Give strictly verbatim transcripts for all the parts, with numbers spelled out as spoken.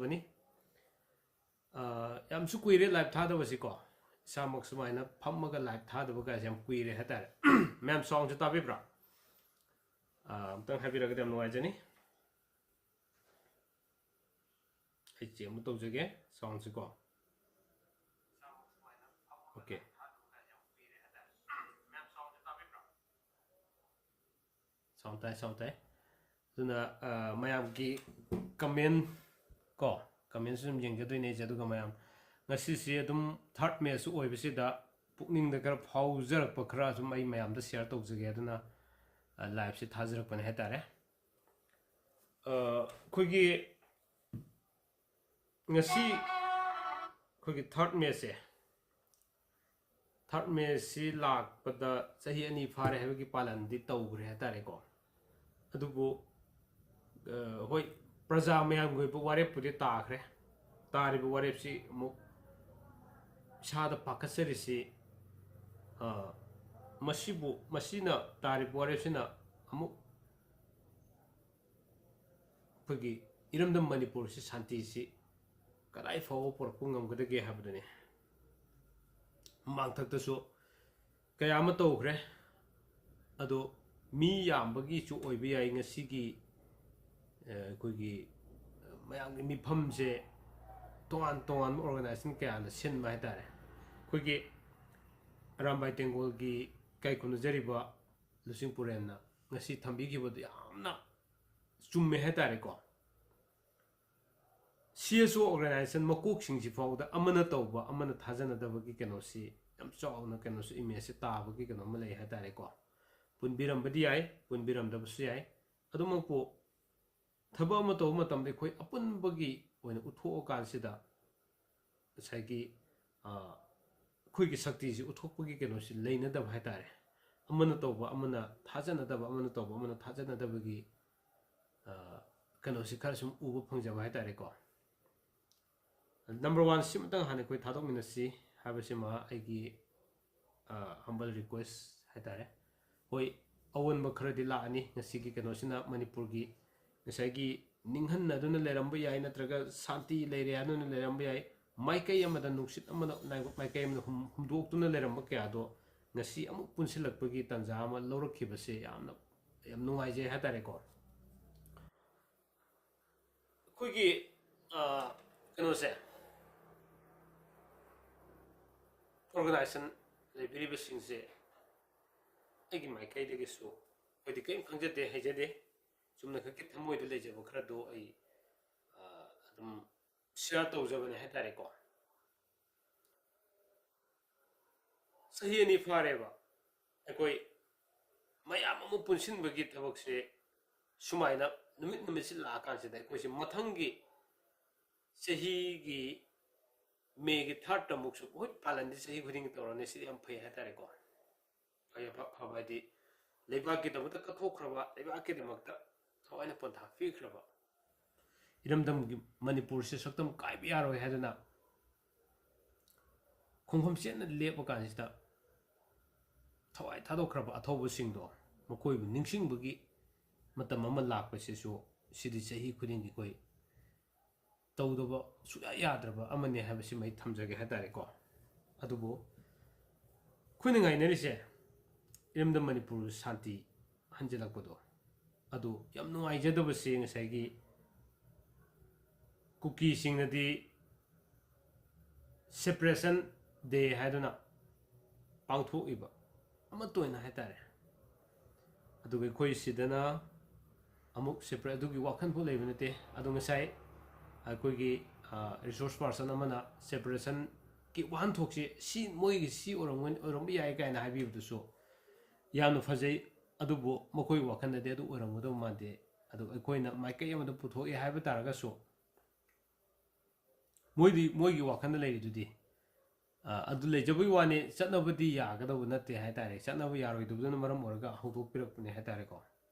ꯕꯅꯤ꯫ ꯑ, ꯌꯥꯝꯁꯨ ꯀꯨꯏꯔꯦ live ꯊꯥꯗꯕꯁꯤꯀꯣ꯫ ꯏꯁꯥꯃꯛ ꯁꯨꯃꯥꯏꯅ ꯐꯝꯃꯒ live ꯊꯥꯗꯕ ꯀꯥꯏꯁꯦ ꯌꯥꯝ ꯀꯨꯏꯔꯦ ꯍꯥꯏꯇꯥꯔꯦ꯫ ꯃꯌꯥꯝ soundꯁꯦ ꯇꯥꯕꯤꯕ꯭ꯔꯥ? ꯑ, ꯑꯝꯇꯪ ꯍꯥꯏꯕꯤꯔꯒꯗꯤ ꯌꯥꯝ ꯅꯨꯡꯉꯥꯏꯖꯅꯤ꯫ ꯑꯩ check ꯑꯃ ꯇꯧꯖꯒꯦ soundꯁꯤꯀꯣ꯫ Okay꯫ Sound ꯇꯥꯏ, sound ꯇꯥꯏ꯫ ꯑꯗꯨꯅ, ꯑ, ꯃꯌꯥꯝꯒꯤ comment ꯀꯣ, commentꯁꯨ ꯑꯗꯨꯝ ꯌꯦꯡꯖꯗꯣꯏꯅꯦ ꯑꯩꯁꯦ꯫ ꯑꯗꯨꯒ ꯃꯌꯥꯝ, ꯉꯁꯤꯁꯦ ꯑꯗꯨꯝ third Mayꯁꯨ ꯑꯣꯏꯕꯁꯤꯗ ꯄꯨꯛꯅꯤꯡꯗ ꯈꯔ ꯐꯥꯎꯖꯔꯛꯄ ꯈꯔ ꯁꯨꯝ ꯑꯩ ꯃꯌꯥꯝꯗ share ꯇꯧꯖꯒꯦ꯫ ꯑꯗꯨꯅ, ꯑ, liveꯁꯦ ꯊꯥꯖꯔꯛꯄꯅꯦ ꯍꯥꯏꯇꯥꯔꯦ꯫ ꯑ, ꯑꯩꯈꯣꯏꯒꯤ ꯉꯁꯤ ꯑꯩꯈꯣꯏꯒꯤ third Mayꯁꯦ, third Mayꯁꯤ ꯂꯥꯛꯄꯗ ꯆꯍꯤ ꯑꯅꯤ ꯐꯥꯔꯦ ꯍꯥꯏꯕꯒꯤ ꯄꯥꯂꯟꯗꯤ ꯇꯧꯈ꯭ꯔꯦ ꯍꯥꯏꯇꯥꯔꯦꯀꯣ꯫ ꯑꯗꯨꯕꯨ, ꯑ, ꯍꯣꯏ, ꯄ꯭ꯔꯖꯥ ꯃꯌꯥꯝꯒꯤ ꯑꯣꯏꯕ ꯋꯥꯔꯦꯞꯄꯨꯗꯤ ꯇꯥꯈ꯭ꯔꯦ꯫ ꯇꯥꯔꯤꯕ ꯋꯥꯔꯦꯞꯁꯤ ꯑꯃꯨꯛ ꯏꯁꯥꯗ ꯄꯥꯈꯠꯆꯔꯤꯁꯤ, ꯑ, ꯃꯁꯤꯕꯨ, ꯃꯁꯤꯅ, ꯇꯥꯔꯤꯕ ꯋꯥꯔꯦꯞꯁꯤꯅ ꯑꯃꯨꯛ ꯑꯩꯈꯣꯏꯒꯤ ꯏꯔꯝꯗꯝ ꯃꯅꯤꯄꯨꯔꯁꯤ ꯁꯥꯟꯇꯤꯁꯤ ꯀꯗꯥꯏ ꯐꯥꯎꯕ ꯄꯨꯔꯛꯄ ꯉꯝꯒꯗꯒꯦ ꯍꯥꯏꯕꯗꯨꯅꯤ꯫ ꯃꯃꯥꯡꯊꯛꯇꯁꯨ ꯀꯌꯥ ꯑꯃ ꯇꯧꯈ꯭ꯔꯦ꯫ ꯑꯗꯣ ꯃꯤ ꯌꯥꯝꯕꯒꯤꯁꯨ ꯑꯣꯏꯕ ꯌꯥꯏ ꯉꯁꯤꯒꯤ, ꯑ, ꯑꯩꯈꯣꯏꯒꯤ, ꯑ, ꯃꯌꯥꯝꯒꯤ ꯃꯤꯐꯝꯁꯦ ꯇꯣꯉꯥꯟ ꯇꯣꯉꯥꯟꯕ organization ꯀꯌꯥꯅ ꯁꯤꯟꯕ ꯍꯥꯏꯇꯥꯔꯦ꯫ ꯑꯩꯈꯣꯏꯒꯤ ꯑꯔꯥꯝꯕꯥꯏ ꯇꯦꯡꯒꯣꯜꯒꯤ ꯏꯀꯥꯏ ꯈꯨꯝꯅꯖꯔꯤꯕ ꯂꯨꯆꯤꯡ ꯄꯨꯔꯦꯟꯅ ꯉꯁꯤ ꯊꯝꯕꯤꯈꯤꯕꯗꯨ ꯌꯥꯝꯅ ꯆꯨꯝꯃꯦ ꯍꯥꯏꯇꯥꯔꯦꯀꯣ꯫ CSO organization ꯃꯀꯣꯛꯁꯤꯡꯁꯤ ꯐꯥꯎꯗ ꯑꯃꯅ ꯇꯧꯕ, ꯑꯃꯅ ꯊꯥꯖꯅꯗꯕꯒꯤ ꯀꯩꯅꯣꯁꯤ ꯌꯥꯝ ꯆꯥꯎꯅ ꯀꯩꯅꯣꯁꯨ imageꯁꯦ ꯇꯥꯕꯒꯤ ꯀꯩꯅꯣ ꯑꯃ ꯂꯩ ꯍꯥꯏꯇꯥꯔꯦꯀꯣ꯫ ꯄꯨꯟꯕꯤꯔꯝꯕꯗꯤ ꯌꯥꯏ, ꯄꯨꯟꯕꯤꯔꯝꯗꯕꯁꯨ ꯌꯥꯏ꯫ ꯑꯗꯨꯃꯛꯄꯨ ꯊꯕꯛ ꯑꯃ ꯇꯧꯕ ꯃꯇꯝꯗ ꯑꯩꯈꯣꯏ ꯑꯄꯨꯟꯕꯒꯤ ꯑꯣꯏꯅ ꯎꯠꯊꯣꯛꯑꯀꯥꯟꯁꯤꯗ ꯉꯁꯥꯏꯒꯤ, ꯑ, ꯑꯩꯈꯣꯏꯒꯤ ꯁꯛꯇꯤꯁꯤ ꯎꯠꯊꯣꯛꯄꯒꯤ ꯀꯩꯅꯣꯁꯤ ꯂꯩꯅꯗꯕ ꯍꯥꯏꯇꯥꯔꯦ꯫ ꯑꯃꯅ ꯇꯧꯕ, ꯑꯃꯅ ꯊꯥꯖꯅꯗꯕ, ꯑꯃꯅ ꯇꯧꯕ, ꯑꯃꯅ ꯊꯥꯖꯅꯗꯕꯒꯤ, ꯑ, ꯀꯩꯅꯣꯁꯤ ꯈꯔ ꯁꯨꯝ ꯎꯕ ꯐꯪꯖꯕ ꯍꯥꯏꯇꯥꯔꯦꯀꯣ꯫ Number one ꯁꯤꯃꯇꯪ ꯍꯥꯟꯅ ꯑꯩꯈꯣꯏ ꯊꯥꯗꯣꯛꯃꯤꯟꯅꯁꯤ ꯍꯥꯏꯕꯁꯤꯃ ꯑꯩꯒꯤ, ꯑ, humble request ꯍꯥꯏꯇꯥꯔꯦ꯫ ꯍꯣꯏ, ꯑꯑꯣꯟꯕ ꯈꯔꯗꯤ ꯂꯥꯛꯑꯅꯤ ꯉꯁꯤꯒꯤ ꯀꯩꯅꯣꯁꯤꯅ, ꯃꯅꯤꯄꯨꯔꯒꯤ ꯉꯁꯥꯏꯒꯤ ꯅꯤꯡꯍꯟꯅꯗꯨꯅ ꯂꯩꯔꯝꯕ ꯌꯥꯏ, ꯅꯠꯇ꯭ꯔꯒ ꯁꯥꯟꯇꯤ ꯂꯩꯔꯦ ꯍꯥꯏꯗꯨꯅ ꯂꯩꯔꯝꯕ ꯌꯥꯏ꯫ ꯃꯥꯏꯀꯩ ꯑꯃꯗ ꯅꯨꯡꯁꯤꯠ ꯑꯃꯅ ꯅꯥꯏ-, ꯃꯥꯏꯀꯩ ꯑꯃꯗ ꯍꯨꯝ-, ꯍꯨꯝꯗꯣꯛꯇꯨꯅ ꯂꯩꯔꯝꯕ ꯀꯌꯥꯗꯣ ꯉꯁꯤ ꯑꯃꯨꯛ ꯄꯨꯟꯁꯤꯜꯂꯛꯄꯒꯤ ꯇꯥꯟꯖꯥ ꯑꯃ ꯂꯧꯔꯛꯈꯤꯕꯁꯦ ꯌꯥꯝꯅ, ꯌꯥꯝ ꯅꯨꯡꯉꯥꯏꯖꯩ ꯍꯥꯏꯇꯥꯔꯦꯀꯣ꯫ ꯑꯩꯈꯣꯏꯒꯤ, ꯑ, ꯀꯩꯅꯣꯁꯦ, organization ꯂꯩꯕꯤꯔꯤꯕꯁꯤꯡꯁꯦ ꯑꯩꯒꯤ ꯃꯥꯏꯀꯩꯗꯒꯤꯁꯨ ꯑꯩꯈꯣꯏꯗꯤ ꯀꯔꯤꯝ ꯈꯪꯖꯗꯦ, ꯍꯩꯖꯗꯦ꯫ ꯆꯨꯝꯅ ꯈꯛꯀꯤ ꯊꯃꯣꯏꯗ ꯂꯩꯖꯕ ꯈꯔꯗꯣ ꯑꯩ, ꯑ, ꯑꯗꯨꯝ share ꯇꯧꯖꯕꯅꯦ ꯍꯥꯏꯇꯥꯔꯦꯀꯣ꯫ ꯆꯍꯤ ꯑꯅꯤ ꯐꯥꯔꯦꯕ ꯑꯩꯈꯣꯏ ꯃꯌꯥꯝ ꯑꯃ ꯄꯨꯟꯁꯤꯟꯕꯒꯤ ꯊꯕꯛꯁꯦ ꯁꯨꯃꯥꯏꯅ ꯅꯨꯃꯤꯠ ꯅꯨꯃꯤꯠꯁꯤ ꯂꯥꯛꯑꯀꯥꯟꯁꯤꯗ ꯑꯩꯈꯣꯏꯁꯦ ꯃꯊꯪꯒꯤ ꯆꯍꯤꯒꯤ ꯃꯦꯒꯤ ꯊꯥꯔꯠꯇ ꯑꯃꯨꯛꯁꯨ ꯍꯣꯏ ꯄꯥꯂꯟꯗꯤ ꯆꯍꯤ ꯈꯨꯗꯤꯡꯒꯤ ꯇꯧꯔꯅꯤ, ꯁꯤꯗꯤ ꯌꯥꯝ ꯐꯩ ꯍꯥꯏꯇꯥꯔꯦꯀꯣ꯫ ꯐꯩ ꯑꯐ-, ꯐꯕ ꯍꯥꯏꯗꯤ ꯂꯩꯕꯥꯛꯀꯤꯗꯃꯛꯇ ꯀꯠꯊꯣꯛꯈ꯭ꯔꯕ, ꯂꯩꯕꯥꯛꯀꯤꯗꯃꯛꯇ ꯊꯋꯥꯏꯅ ꯄꯣꯟꯊꯥ ꯄꯤꯈ꯭ꯔꯕ ꯏꯔꯝꯗꯝꯒꯤ ꯃꯅꯤꯄꯨꯔꯁꯦ ꯁꯛꯇꯝ ꯀꯥꯏꯕ ꯌꯥꯔꯣꯏ ꯍꯥꯏꯗꯨꯅ ꯈꯣꯡꯐꯝ ꯆꯦꯠꯅ ꯂꯦꯞꯄ ꯀꯥꯟꯁꯤꯗ ꯊꯋꯥꯏ ꯊꯥꯗꯣꯛꯈ꯭ꯔꯕ ꯑꯊꯧꯕꯁꯤꯡꯗꯣ ꯃꯈꯣꯏꯕꯨ ꯅꯤꯡꯁꯤꯡꯕꯒꯤ ꯃꯇꯝ ꯑꯃ ꯂꯥꯛꯄꯁꯤꯁꯨ ꯁꯤꯗꯤ ꯆꯍꯤ ꯈꯨꯗꯤꯡꯒꯤ ꯑꯩꯈꯣꯏ ꯇꯧꯗꯕ ꯁꯨꯡꯌꯥ ꯌꯥꯗ꯭ꯔꯕ ꯑꯃꯅꯤ ꯍꯥꯏꯕꯁꯤꯃ ꯑꯩ ꯊꯝꯖꯒꯦ ꯍꯥꯏꯇꯥꯔꯦꯀꯣ꯫ ꯑꯗꯨꯕꯨ ꯑꯩꯈꯣꯏꯅ ꯉꯥꯏꯅꯔꯤꯁꯦ ꯏꯔꯝꯗꯝ ꯃꯅꯤꯄꯨꯔ ꯁꯥꯟꯇꯤ ꯍꯟꯖꯤꯜꯂꯛꯄꯗꯣ, ꯑꯗꯨ ꯌꯥꯝ ꯅꯨꯡꯉꯥꯏꯖꯗꯕꯁꯦ ꯉꯁꯥꯏꯒꯤ ꯀꯨꯀꯤꯁꯤꯡꯅꯗꯤ separation day ꯍꯥꯏꯗꯨꯅ ꯄꯥꯡꯊꯣꯛꯏꯕ ꯑꯃꯠꯇ ꯑꯣꯏꯅ ꯍꯥꯏꯇꯥꯔꯦ꯫ ꯑꯗꯨꯒ ꯑꯩꯈꯣꯏ ꯁꯤꯗꯅ ꯑꯃꯨꯛ separate ꯑꯗꯨꯒꯤ ꯋꯥꯈꯜꯐꯥꯎ ꯂꯩꯕ ꯅꯠꯇꯦ꯫ ꯑꯗꯣ ꯉꯁꯥꯏ ꯑꯩꯈꯣꯏꯒꯤ, ꯑ, resource person ꯑꯃꯅ separationꯒꯤ ꯋꯥꯍꯟꯊꯣꯛꯁꯤ ꯁꯤ ꯃꯣꯏꯒꯤ ꯁꯤ ꯑꯣꯏꯔꯝꯒꯅꯤ, ꯑꯣꯏꯔꯝꯕ ꯌꯥꯏ ꯀꯥꯏꯅ ꯍꯥꯏꯕꯤꯕꯗꯨꯁꯨ ꯌꯥꯝꯅ ꯐꯖꯩ꯫ ꯑꯗꯨꯕꯨ ꯃꯈꯣꯏꯒꯤ ꯋꯥꯈꯜꯗꯗꯤ ꯑꯗꯨ ꯑꯣꯏꯔꯝꯒꯗꯧꯕ ꯃꯥꯟꯗꯦ꯫ ꯑꯗꯨ ꯑꯩꯈꯣꯏꯅ ꯃꯥꯏꯀꯩ ꯑꯃꯗ ꯄꯨꯊꯣꯛꯑꯦ ꯍꯥꯏꯕ ꯇꯥꯔꯒꯁꯨ ꯃꯣꯏꯗꯤ ꯃꯣꯏꯒꯤ ꯋꯥꯈꯜꯗ ꯂꯩꯔꯤꯗꯨꯗꯤ꯫ ꯑ, ꯑꯗꯨ ꯂꯩꯖꯕꯒꯤ ꯋꯥꯅꯤ, ꯆꯠꯅꯕꯗꯤ ꯌꯥꯒꯗꯧꯕ ꯅꯠꯇꯦ ꯍꯥꯏꯇꯥꯔꯦ꯫ ꯆꯠꯅꯕ ꯌꯥꯔꯣꯏꯗꯕꯗꯨꯅ ꯃꯔꯝ ꯑꯣꯏꯔꯒ ꯍꯧꯗꯣꯛꯄꯤꯔꯛꯄꯅꯦ ꯍꯥꯏꯇꯥꯔꯦꯀꯣ꯫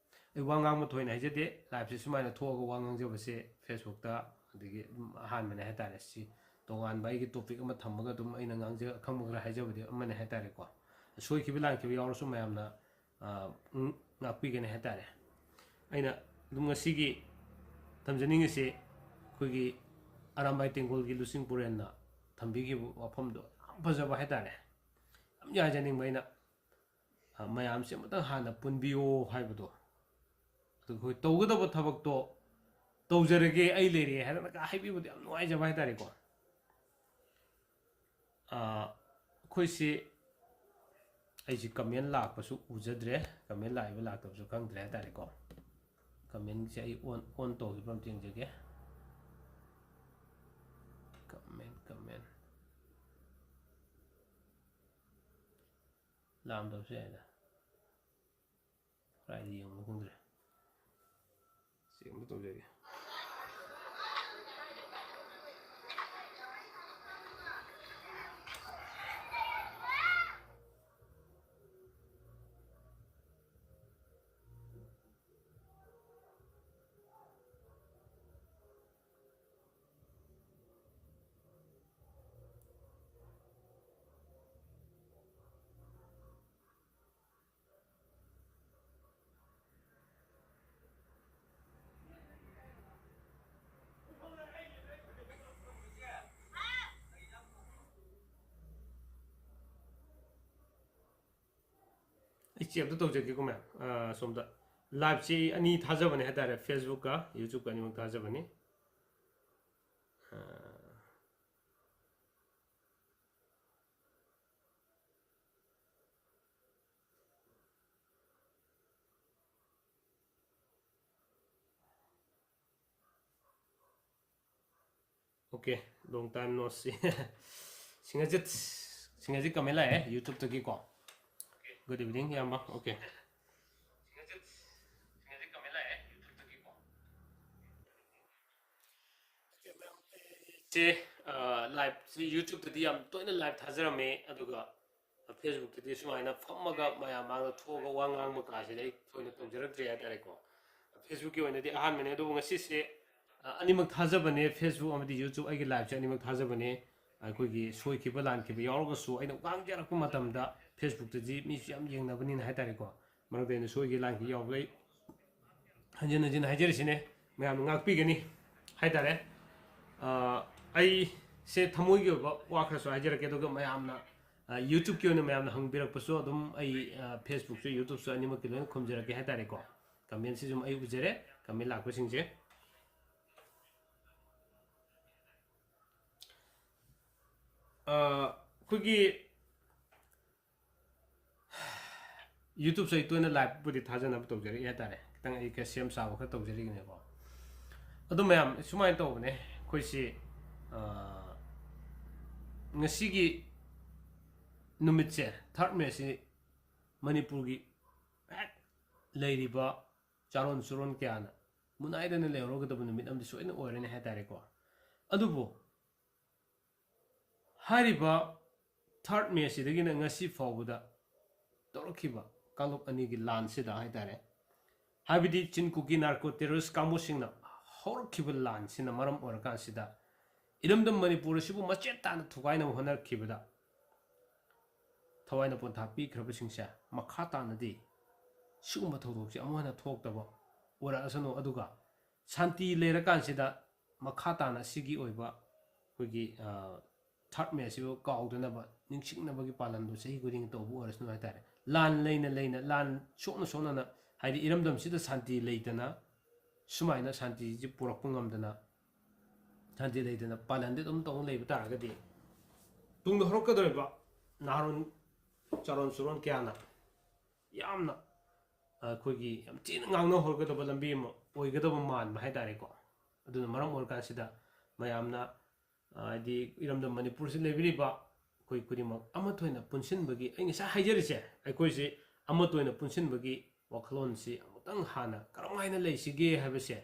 ꯑꯩ ꯋꯥ ꯉꯥꯡꯕ ꯊꯣꯏꯅ ꯍꯩꯖꯗꯦ, liveꯁꯦ ꯁꯨꯃꯥꯏꯅ ꯊꯣꯛꯑꯒ ꯋꯥ ꯉꯥꯡꯖꯕꯁꯦ Facebookꯇ, ꯑꯗꯒꯤ ꯑꯗꯨꯝ ꯑꯍꯥꯟꯕꯅꯦ ꯍꯥꯏꯇꯥꯔꯦ꯫ ꯁꯤ ꯇꯣꯉꯥꯟꯕ ꯑꯩꯒꯤ topic ꯑꯃ ꯊꯝꯃꯒ ꯑꯗꯨꯝ ꯑꯩꯅ ꯉꯥꯡꯖ-, ꯑꯈꯪꯕ ꯈꯔ ꯍꯥꯏꯖꯕꯗꯤ ꯑꯃꯅꯦ ꯍꯥꯏꯇꯥꯔꯦꯀꯣ꯫ ꯁꯣꯏꯈꯤꯕ ꯂꯥꯟꯈꯤꯕ ꯌꯥꯎꯔꯁꯨ ꯃꯌꯥꯝꯅ, ꯑ, ꯎꯝ, ꯉꯥꯛꯄꯤꯒꯅꯤ ꯍꯥꯏꯇꯥꯔꯦ꯫ ꯑꯩꯅ ꯑꯗꯨꯝ ꯉꯁꯤꯒꯤ ꯊꯝꯖꯅꯤꯡꯉꯤꯁꯤ ꯑꯩꯈꯣꯏꯒꯤ ꯑꯔꯥꯝꯕꯥꯏ ꯇꯦꯡꯒꯣꯜꯒꯤ ꯂꯨꯆꯤꯡꯄꯨꯔꯦꯟꯅ ꯊꯝꯕꯤꯈꯤꯕ ꯋꯥꯐꯝꯗꯣ ꯌꯥꯝ ꯐꯖꯕ ꯍꯥꯏꯇꯥꯔꯦ꯫ ꯌꯥꯝ ꯍꯥꯏꯖꯅꯤꯡꯕ ꯑꯩꯅ, ꯑ, ꯃꯌꯥꯝꯁꯦ ꯑꯃꯨꯛꯇꯪ ꯍꯥꯟꯅ ꯄꯨꯟꯕꯤꯌꯣ ꯍꯥꯏꯕꯗꯣ꯫ ꯑꯗꯨ ꯑꯩꯈꯣꯏ ꯇꯧꯒꯗꯕ ꯊꯕꯛꯇꯣ "ꯇꯧꯖꯔꯒꯦ, ꯑꯩ ꯂꯩꯔꯦ" ꯍꯥꯏꯔꯒ ꯍꯥꯏꯕꯤꯕꯗꯣ ꯌꯥꯝ ꯅꯨꯡꯉꯥꯏꯖꯕ ꯍꯥꯏꯇꯥꯔꯦꯀꯣ꯫ ꯑ, ꯑꯩꯈꯣꯏꯁꯤ, ꯑꯩꯁꯤ comment ꯂꯥꯛꯄꯁꯨ ꯎꯖꯗ꯭ꯔꯦ, comment ꯂꯥꯛꯏꯕ ꯂꯥꯛꯇꯕꯁꯨ ꯈꯪꯗ꯭ꯔꯦ ꯍꯥꯏꯇꯥꯔꯦꯀꯣ꯫ Commentꯁꯦ ꯑꯩ on, on ꯇꯧꯈꯤꯕ꯭ꯔꯥ ꯑꯝꯇ ꯌꯦꯡꯖꯒꯦ꯫ Comment, comment꯫ ꯂꯥꯛꯑꯝꯗꯕꯁꯨ ꯌꯥꯏꯗ꯫ ꯀꯗꯥꯏꯗ ꯌꯦꯡꯕꯅꯣ ꯈꯪꯗ꯭ꯔꯦ꯫ Check ꯑꯝꯇ ꯇꯧꯖꯒꯦ꯫ ꯑꯩ check ꯑꯝꯇ ꯇꯧꯖꯒꯦꯀꯣ, ꯃꯌꯥꯝ꯫ ꯑ, ꯁꯣꯝꯗ liveꯁꯤ ꯑꯅꯤ ꯊꯥꯖꯕꯅꯦ ꯍꯥꯏꯇꯥꯔꯦ, Facebookꯀ YouTubeꯀ ꯑꯅꯤꯃꯛ ꯊꯥꯖꯕꯅꯤ꯫ ꯑ, OK, long time no see꯫ ꯁꯤꯡꯍꯖꯤꯠ, ꯁꯤꯡꯍꯖꯤꯠ comment ꯂꯥꯛꯑꯦ YouTubeꯇꯒꯤꯀꯣ꯫ Good evening, ꯏꯌꯥꯝꯕ꯫ OK꯫ ꯁꯤ, ꯑ, liveꯁꯤ YouTubeꯇꯗꯤ ꯌꯥꯝ ꯇꯣꯏꯅ live ꯊꯥꯖꯔꯝꯃꯦ, ꯑꯗꯨꯒ Facebookꯇꯗꯤ ꯁꯨꯃꯥꯏꯅ ꯐꯝꯃꯒ ꯃꯌꯥꯝ ꯃꯥꯡꯗ ꯊꯣꯛꯑꯒ ꯋꯥ ꯉꯥꯡꯕ ꯀꯥꯁꯤꯗꯤ ꯑꯩ ꯊꯣꯏꯅ ꯇꯧꯖꯔꯛꯇ꯭ꯔꯦ ꯍꯥꯏꯇꯥꯔꯦꯀꯣ꯫ Facebookꯀꯤ ꯑꯣꯏꯅꯗꯤ ꯑꯍꯥꯟꯕꯅꯦ, ꯑꯗꯨꯕꯨ ꯉꯁꯤꯁꯦ, ꯑ, ꯑꯅꯤꯃꯛ ꯊꯥꯖꯕꯅꯦ, Facebook ꯑꯃꯗꯤ YouTube ꯑꯩꯒꯤ liveꯁꯦ ꯑꯅꯤꯃꯛ ꯊꯥꯖꯕꯅꯦ꯫ ꯑꯩꯈꯣꯏꯒꯤ ꯁꯣꯏꯈꯤꯕ ꯂꯥꯟꯈꯤꯕ ꯌꯥꯎꯔꯒꯁꯨ ꯑꯩꯅ ꯉꯥꯡꯖꯔꯛꯄ ꯃꯇꯝꯗ Facebookꯇꯗꯤ ꯃꯤꯁꯨ ꯌꯥꯝ ꯌꯦꯡꯅꯕꯅꯤꯅ ꯍꯥꯏꯇꯥꯔꯦꯀꯣ꯫ ꯃꯔꯛꯇ ꯑꯩꯅ ꯁꯣꯏꯈꯤ ꯂꯥꯟꯈꯤ ꯌꯥꯎꯕꯗꯩ ꯍꯟꯖꯤꯟ ꯍꯟꯖꯤꯟ ꯍꯥꯏꯖꯔꯤꯁꯤꯅꯦ꯫ ꯃꯌꯥꯝꯅ ꯉꯥꯛꯄꯤꯒꯅꯤ ꯍꯥꯏꯇꯥꯔꯦ꯫ ꯑ, ꯑꯩꯁꯦ ꯊꯃꯣꯏꯒꯤ ꯑꯣꯏꯕ ꯋꯥ ꯈꯔꯁꯨ ꯍꯥꯏꯖꯔꯛꯀꯦ, ꯑꯗꯨꯒ ꯃꯌꯥꯝꯅ, ꯑ, YouTube-ꯀꯤ ꯑꯣꯏꯅ ꯃꯌꯥꯝꯅ ꯍꯪꯕꯤꯔꯛꯄꯁꯨ ꯑꯗꯨꯝ ꯑꯩ, ꯑ, Facebook-ꯁꯨ YouTube-ꯁꯨ ꯑꯅꯤꯃꯛꯀꯤ ꯂꯣꯏꯅ ꯈꯨꯝꯖꯔꯛꯀꯦ ꯍꯥꯏꯇꯥꯔꯦꯀꯣ꯫ Comment-ꯁꯤꯁꯨ ꯑꯩ ꯎꯖꯔꯦ, comment ꯂꯥꯛꯄꯁꯤꯡꯁꯦ꯫ ꯑ, ꯑꯩꯈꯣꯏꯒꯤ YouTube-ꯁꯦ ꯑꯩ ꯇꯣꯏꯅ live-ꯄꯨꯗꯤ ꯊꯥꯖꯅꯕ ꯇꯧꯖꯔꯛꯏ ꯍꯥꯏꯇꯥꯔꯦ꯫ ꯈꯤꯇꯪ ꯑꯩ ꯈꯔ ꯁꯦꯝ ꯁꯥꯕ ꯈꯔ ꯇꯧꯖꯔꯤꯕꯅꯦꯀꯣ꯫ ꯑꯗꯨ ꯃꯌꯥꯝ ꯁꯨꯃꯥꯏꯅ ꯇꯧꯕꯅꯦ, ꯑꯩꯈꯣꯏꯁꯤ, ꯑ, ꯉꯁꯤꯒꯤ ꯅꯨꯃꯤꯠꯁꯦ, third May-ꯁꯤ ꯃꯅꯤꯄꯨꯔꯒꯤ ꯍꯦꯛ ꯂꯩꯔꯤꯕ ꯆꯥꯔꯣꯟ ꯁꯨꯔꯣꯟ ꯀꯌꯥꯅ ꯃꯨꯅꯥꯏꯗꯅ ꯂꯩꯍꯧꯔꯒꯗꯕ ꯅꯨꯃꯤꯠ ꯑꯃꯗꯤ ꯁꯣꯏꯗꯅ ꯑꯣꯏꯔꯅꯤ ꯍꯥꯏꯇꯥꯔꯦꯀꯣ꯫ ꯑꯗꯨꯕꯨ ꯍꯥꯏꯔꯤꯕ third May-ꯁꯤꯗꯒꯤꯅ ꯉꯁꯤ ꯐꯥꯎꯕꯗ ꯇꯧꯔꯛꯈꯤꯕ ꯀꯥꯡꯂꯨꯞ ꯑꯅꯤꯒꯤ ꯂꯥꯟꯁꯤꯗ ꯍꯥꯏꯇꯥꯔꯦ, ꯍꯥꯏꯕꯗꯤ ꯆꯤꯟ ꯀꯨꯀꯤ narco terrorist ꯀꯥꯡꯕꯨꯁꯤꯡꯅ ꯍꯧꯔꯛꯈꯤꯕ ꯂꯥꯟꯁꯤꯅ ꯃꯔꯝ ꯑꯣꯏꯔꯀꯥꯟꯁꯤꯗ ꯏꯔꯝꯗꯝ ꯃꯅꯤꯄꯨꯔ ꯑꯁꯤꯕꯨ ꯃꯆꯦꯠ ꯇꯥꯅ ꯊꯨꯒꯥꯏꯅꯕ ꯍꯣꯠꯅꯔꯛꯈꯤꯕꯗ ꯊꯋꯥꯏꯅ ꯄꯣꯟꯊꯥ ꯄꯤꯈ꯭ꯔꯕꯁꯤꯡꯁꯦ ꯃꯈꯥ ꯇꯥꯅꯗꯤ ꯁꯤꯒꯨꯝꯕ ꯊꯧꯗꯣꯛꯁꯦ ꯑꯃꯨꯛ ꯍꯟꯅ ꯊꯣꯛꯇꯕ ꯑꯣꯏꯔꯛꯑꯁꯅꯨ, ꯑꯗꯨꯒ ꯁꯥꯟꯇꯤ ꯂꯩꯔꯀꯥꯟꯁꯤꯗ ꯃꯈꯥ ꯇꯥꯅ ꯁꯤꯒꯤ ꯑꯣꯏꯕ ꯑꯩꯈꯣꯏꯒꯤ, ꯑ, third May ꯑꯁꯤꯕꯨ ꯀꯥꯎꯗꯅꯕ, ꯅꯤꯡꯁꯤꯡꯅꯕꯒꯤ ꯄꯥꯂꯟꯗꯨ ꯆꯍꯤ ꯈꯨꯗꯤꯡꯒꯤ ꯇꯧꯕ ꯑꯣꯏꯔꯁꯅꯨ ꯍꯥꯏꯇꯥꯔꯦ꯫ ꯂꯥꯟ ꯂꯩꯅ ꯂꯩꯅ, ꯂꯥꯟ ꯁꯣꯛꯅ ꯁꯣꯛꯅꯅ, ꯍꯥꯏꯗꯤ ꯏꯔꯝꯗꯝꯁꯤꯗ ꯁꯥꯟꯇꯤ ꯂꯩꯇꯅ ꯁꯨꯃꯥꯏꯅ ꯁꯥꯟꯇꯤꯁꯤ ꯄꯨꯔꯛꯄ ꯉꯝꯗꯅ, ꯁꯥꯟꯇꯤ ꯂꯩꯇꯅ ꯄꯥꯂꯟꯗꯤ ꯑꯗꯨꯝ ꯇꯧꯅ ꯂꯩꯕ ꯇꯥꯔꯒꯗꯤ ꯇꯨꯡꯗ ꯍꯧꯔꯛꯀꯗꯧꯔꯤꯕ ꯅꯍꯥꯔꯣꯟ ꯆꯥꯔꯣꯟ ꯁꯨꯔꯣꯟ ꯀꯌꯥꯅ ꯌꯥꯝꯅ ꯑꯩꯈꯣꯏꯒꯤ ꯌꯥꯝ ꯊꯤꯅ ꯉꯥꯡꯅ ꯍꯧꯔꯒꯗꯕ ꯂꯝꯕꯤ ꯑꯃ ꯑꯣꯏꯒꯗꯕ ꯃꯥꯟꯕ ꯍꯥꯏꯇꯥꯔꯦꯀꯣ꯫ ꯑꯗꯨꯅ ꯃꯔꯝ ꯑꯣꯏꯔꯀꯥꯟꯁꯤꯗ ꯃꯌꯥꯝꯅ, ꯑ, ꯍꯥꯏꯗꯤ ꯏꯔꯝꯗꯝ ꯃꯅꯤꯄꯨꯔꯁꯤ ꯂꯩꯕꯤꯔꯤꯕ ꯑꯩꯈꯣꯏ ꯈꯨꯗꯤꯡꯃꯛ ꯑꯃꯠꯇ ꯑꯣꯏꯅ ꯄꯨꯟꯁꯤꯟꯕꯒꯤ, ꯑꯩ ꯉꯁꯥꯏ ꯍꯥꯏꯖꯔꯤꯁꯦ, ꯑꯩꯈꯣꯏꯁꯤ ꯑꯃꯠꯇ ꯑꯣꯏꯅ ꯄꯨꯟꯁꯤꯟꯕꯒꯤ ꯋꯥꯈꯜꯂꯣꯟꯁꯤ ꯑꯃꯨꯛꯇꯪ ꯍꯥꯟꯅ ꯀꯔꯝ ꯍꯥꯏꯅ ꯂꯩꯁꯤꯒꯦ ꯍꯥꯏꯕꯁꯦ,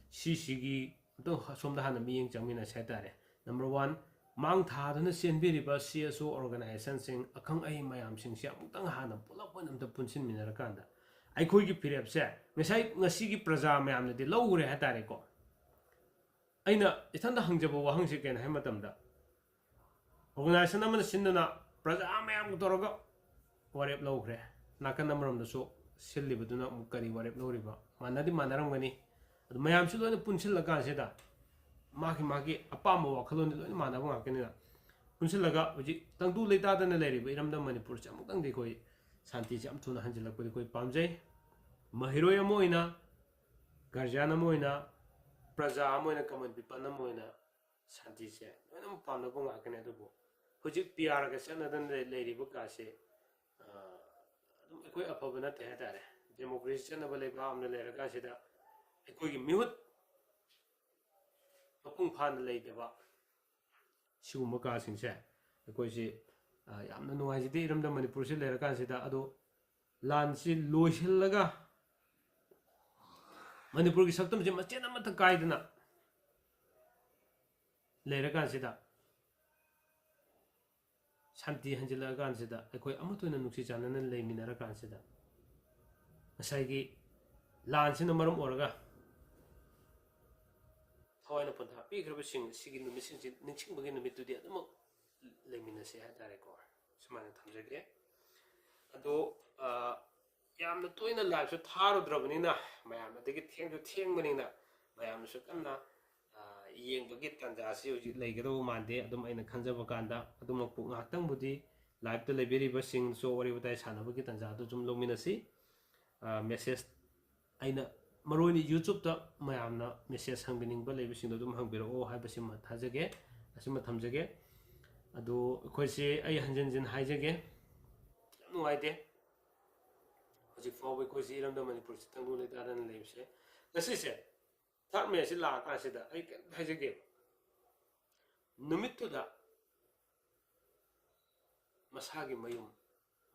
ꯁꯤꯁꯤꯒꯤ ꯑꯃꯨꯛꯇꯪ ꯁꯣꯝꯗ ꯍꯥꯟꯅ ꯃꯤꯠꯌꯦꯡ ꯆꯪꯃꯤꯟꯅꯁꯤ ꯍꯥꯏꯇꯥꯔꯦ꯫ Number one, ꯃꯥꯡ ꯊꯥꯗꯨꯅ ꯆꯦꯟꯕꯤꯔꯤꯕ C S O organization-ꯁꯤꯡ, ꯑꯈꯪ ꯑꯍꯩ ꯃꯌꯥꯝꯁꯤꯡꯁꯤ ꯑꯃꯨꯛꯇꯪ ꯍꯥꯟꯅ ꯄꯨꯂꯞ ꯑꯣꯏꯅ ꯑꯝꯇ ꯄꯨꯟꯁꯤꯟꯃꯤꯟꯅꯔꯀꯥꯟꯗ ꯑꯩꯈꯣꯏꯒꯤ ꯐꯤꯔꯦꯞꯁꯦ ꯉꯁꯥꯏ, ꯉꯁꯤꯒꯤ ꯄ꯭ꯔꯖꯥ ꯃꯌꯥꯝꯅꯗꯤ ꯂꯧꯈ꯭ꯔꯦ ꯍꯥꯏꯇꯥꯔꯦꯀꯣ꯫ ꯑꯩꯅ ꯏꯊꯟꯗ ꯍꯪꯖꯕ ꯋꯥꯍꯪꯁꯤ ꯀꯩꯅꯣ ꯍꯥꯏꯕ ꯃꯇꯝꯗ, organization ꯑꯃꯅ ꯁꯤꯟꯗꯨꯅ ꯄ꯭ꯔꯖꯥ ꯃꯌꯥꯝꯒ ꯇꯧꯔꯒ ꯋꯥꯔꯦꯞ ꯂꯧꯈ꯭ꯔꯦ, ꯅꯥꯀꯟ ꯑꯃꯔꯣꯝꯗꯁꯨ ꯁꯤꯜꯂꯤꯕꯗꯨꯅ ꯑꯃꯨꯛ ꯀꯔꯤ ꯋꯥꯔꯦꯞ ꯂꯧꯔꯤꯕ? ꯃꯥꯟꯅꯗꯤ ꯃꯥꯟꯅꯔꯝꯒꯅꯤ, ꯑꯗꯨ ꯃꯌꯥꯝꯁꯤ ꯂꯣꯏꯅ ꯄꯨꯟꯁꯤꯜꯂꯀꯥꯟꯁꯤꯗ ꯃꯥꯒꯤ ꯃꯥꯒꯤ ꯑꯄꯥꯝꯕ ꯋꯥꯈꯜꯂꯣꯟꯗꯤ ꯂꯣꯏꯅ ꯃꯥꯟꯅꯕ ꯉꯥꯛꯇꯅꯤꯅ, ꯄꯨꯟꯁꯤꯜꯂꯒ ꯍꯧꯖꯤꯛ ꯇꯪꯗꯨ ꯂꯩꯇꯥꯗꯅ ꯂꯩꯔꯤꯕ ꯏꯔꯝꯗꯝ ꯃꯅꯤꯄꯨꯔꯁꯦ ꯑꯃꯨꯛꯇꯪꯗꯤ ꯑꯩꯈꯣꯏ ꯁꯥꯟꯇꯤꯁꯦ ꯌꯥꯝ ꯊꯨꯅ ꯍꯟꯖꯤꯜꯂꯛꯄꯗꯤ ꯑꯩꯈꯣꯏ ꯄꯥꯝꯖꯩ꯫ ꯃꯍꯩꯔꯣꯏ ꯑꯃ ꯑꯣꯏꯅ, ꯒꯥꯔꯖꯤꯌꯥꯟ ꯑꯃ ꯑꯣꯏꯅ, ꯄ꯭ꯔꯖꯥ ꯑꯃ ꯑꯣꯏꯅ, ꯀꯃꯟ ꯄꯤꯄꯜ ꯑꯃ ꯑꯣꯏꯅ ꯁꯥꯟꯇꯤꯁꯦ ꯂꯣꯏꯅꯃꯛ ꯄꯥꯝꯅꯕ ꯉꯥꯛꯇꯅꯦ꯫ ꯑꯗꯨꯕꯨ ꯍꯧꯖꯤꯛ ꯄꯤ ꯑꯥꯔꯒ ꯆꯠꯅꯗꯅ ꯂꯩ-, ꯂꯩꯔꯤꯕ ꯀꯥꯁꯦ, ꯑ, ꯑꯗꯨꯝ ꯑꯩꯈꯣꯏ ꯑꯐꯕ ꯅꯠꯇꯦ ꯍꯥꯏꯇꯥꯔꯦ꯫ ꯗꯦꯃꯣꯀ꯭ꯔꯦꯁꯤ ꯆꯠꯅꯕ ꯂꯩꯕꯥꯛ ꯑꯃꯗ ꯂꯩꯔꯀꯥꯟꯁꯤꯗ ꯑꯩꯈꯣꯏꯒꯤ ꯃꯤꯍꯨꯠ ꯃꯄꯨꯡ ꯐꯥꯅ ꯂꯩꯇꯕ ꯁꯤꯒꯨꯝꯕ ꯀꯥꯁꯤꯡꯁꯦ ꯑꯩꯈꯣꯏꯁꯤ, ꯑ, ꯌꯥꯝꯅ ꯅꯨꯡꯉꯥꯏꯖꯗꯦ ꯏꯔꯝꯗꯝ ꯃꯅꯤꯄꯨꯔꯁꯤ ꯂꯩꯔꯀꯥꯟꯁꯤꯗ꯫ ꯑꯗꯣ ꯂꯥꯟꯁꯤ ꯂꯣꯏꯁꯤꯜꯂꯒ ꯃꯅꯤꯄꯨꯔꯒꯤ ꯁꯛꯇꯝꯁꯤ ꯃꯆꯦꯠ ꯑꯃꯠꯇ ꯀꯥꯏꯗꯅ ꯂꯩꯔꯀꯥꯟꯁꯤꯗ, ꯁꯥꯟꯇꯤ ꯍꯟꯖꯤꯜꯂꯛꯑꯀꯥꯟꯁꯤꯗ, ꯑꯩꯈꯣꯏ ꯑꯃꯠꯇ ꯑꯣꯏꯅ ꯅꯨꯡꯁꯤ ꯆꯥꯟꯅꯅ ꯂꯩꯃꯤꯟꯅꯔꯀꯥꯟꯁꯤꯗ, ꯉꯁꯥꯏꯒꯤ ꯂꯥꯟꯁꯤꯅ ꯃꯔꯝ ꯑꯣꯏꯔꯒ ꯊꯋꯥꯏꯅ ꯄꯣꯟꯊꯥ ꯄꯤꯈ꯭ꯔꯕꯁꯤꯡ ꯑꯁꯤꯒꯤ ꯅꯨꯃꯤꯠꯁꯤꯡꯁꯤ ꯅꯤꯡꯁꯤꯡꯕꯒꯤ ꯅꯨꯃꯤꯠꯇꯨꯗꯤ ꯑꯗꯨꯃꯛ ꯂꯩꯃꯤꯟꯅꯁꯦ ꯍꯥꯏꯇꯥꯔꯦꯀꯣ꯫ ꯁꯨꯃꯥꯏꯅ ꯊꯝꯖꯒꯦ꯫ ꯑꯗꯣ, ꯑ, ꯌꯥꯝꯅ ꯇꯣꯏꯅ ꯂꯥꯏꯞꯁꯨ ꯊꯥꯔꯨꯗ꯭ꯔꯕꯅꯤꯅ, ꯃꯌꯥꯝ ꯑꯗꯒꯤ ꯊꯦꯡꯁꯨ ꯊꯦꯡꯕꯅꯤꯅ, ꯃꯌꯥꯝꯅꯁꯨ ꯀꯟꯅ, ꯑ, ꯌꯦꯡꯕꯒꯤ ꯇꯥꯟꯖꯥꯁꯤ ꯍꯧꯖꯤꯛ ꯂꯩꯒꯗꯧꯕ ꯃꯥꯟꯗꯦ꯫ ꯑꯗꯨꯝ ꯑꯩꯅ ꯈꯟꯖꯕ ꯀꯥꯟꯗ ꯑꯗꯨꯃꯛꯄꯨ ꯉꯥꯏꯍꯥꯛꯇꯪꯕꯨꯗꯤ ꯂꯥꯏꯞꯇ ꯂꯩꯕꯤꯔꯤꯕꯁꯤꯡꯁꯨ ꯋꯥꯔꯤ ꯋꯥꯇꯥꯏ ꯁꯥꯟꯅꯕꯒꯤ ꯇꯥꯟꯖꯥꯗꯨ ꯁꯨꯝ ꯂꯧꯃꯤꯟꯅꯁꯤ꯫ ꯑ, ꯃꯦꯁꯦꯖ ꯑꯩꯅ ꯃꯔꯨ ꯑꯣꯏꯅ YouTube ꯃꯌꯥꯝꯅ ꯃꯦꯁꯦꯖ ꯍꯪꯕꯤꯅꯤꯡꯕ ꯂꯩꯕꯁꯤꯡꯗꯣ ꯑꯗꯨꯝ ꯍꯪꯕꯤꯔꯛꯑꯣ ꯍꯥꯏꯕꯁꯤꯃ ꯊꯥꯖꯒꯦ, ꯑꯁꯤꯃ ꯊꯝꯖꯒꯦ꯫ ꯑꯗꯣ ꯑꯩꯈꯣꯏꯁꯦ, ꯑꯩ ꯍꯟꯖꯤꯟ ꯍꯟꯖꯤꯟ ꯍꯥꯏꯖꯒꯦ, ꯌꯥꯝ ꯅꯨꯡꯉꯥꯏꯇꯦ꯫ ꯍꯧꯖꯤꯛ ꯐꯥꯎꯕ ꯑꯩꯈꯣꯏꯁꯤ ꯏꯔꯝꯗꯝ ꯃꯅꯤꯄꯨꯔꯁꯤ ꯇꯪꯗꯨ ꯂꯩꯇꯥꯗꯅ ꯂꯩꯕꯁꯦ꯫ ꯉꯁꯤꯁꯦ ꯊꯥꯔꯠ ꯃꯦꯁꯤ ꯂꯥꯛꯑꯀꯥꯟꯁꯤꯗ ꯑꯩ ꯀꯩꯝꯇ ꯍꯥꯏꯖꯒꯦꯕ꯫ ꯅꯨꯃꯤꯠꯇꯨꯗ ꯃꯁꯥꯒꯤ ꯃꯌꯨꯝ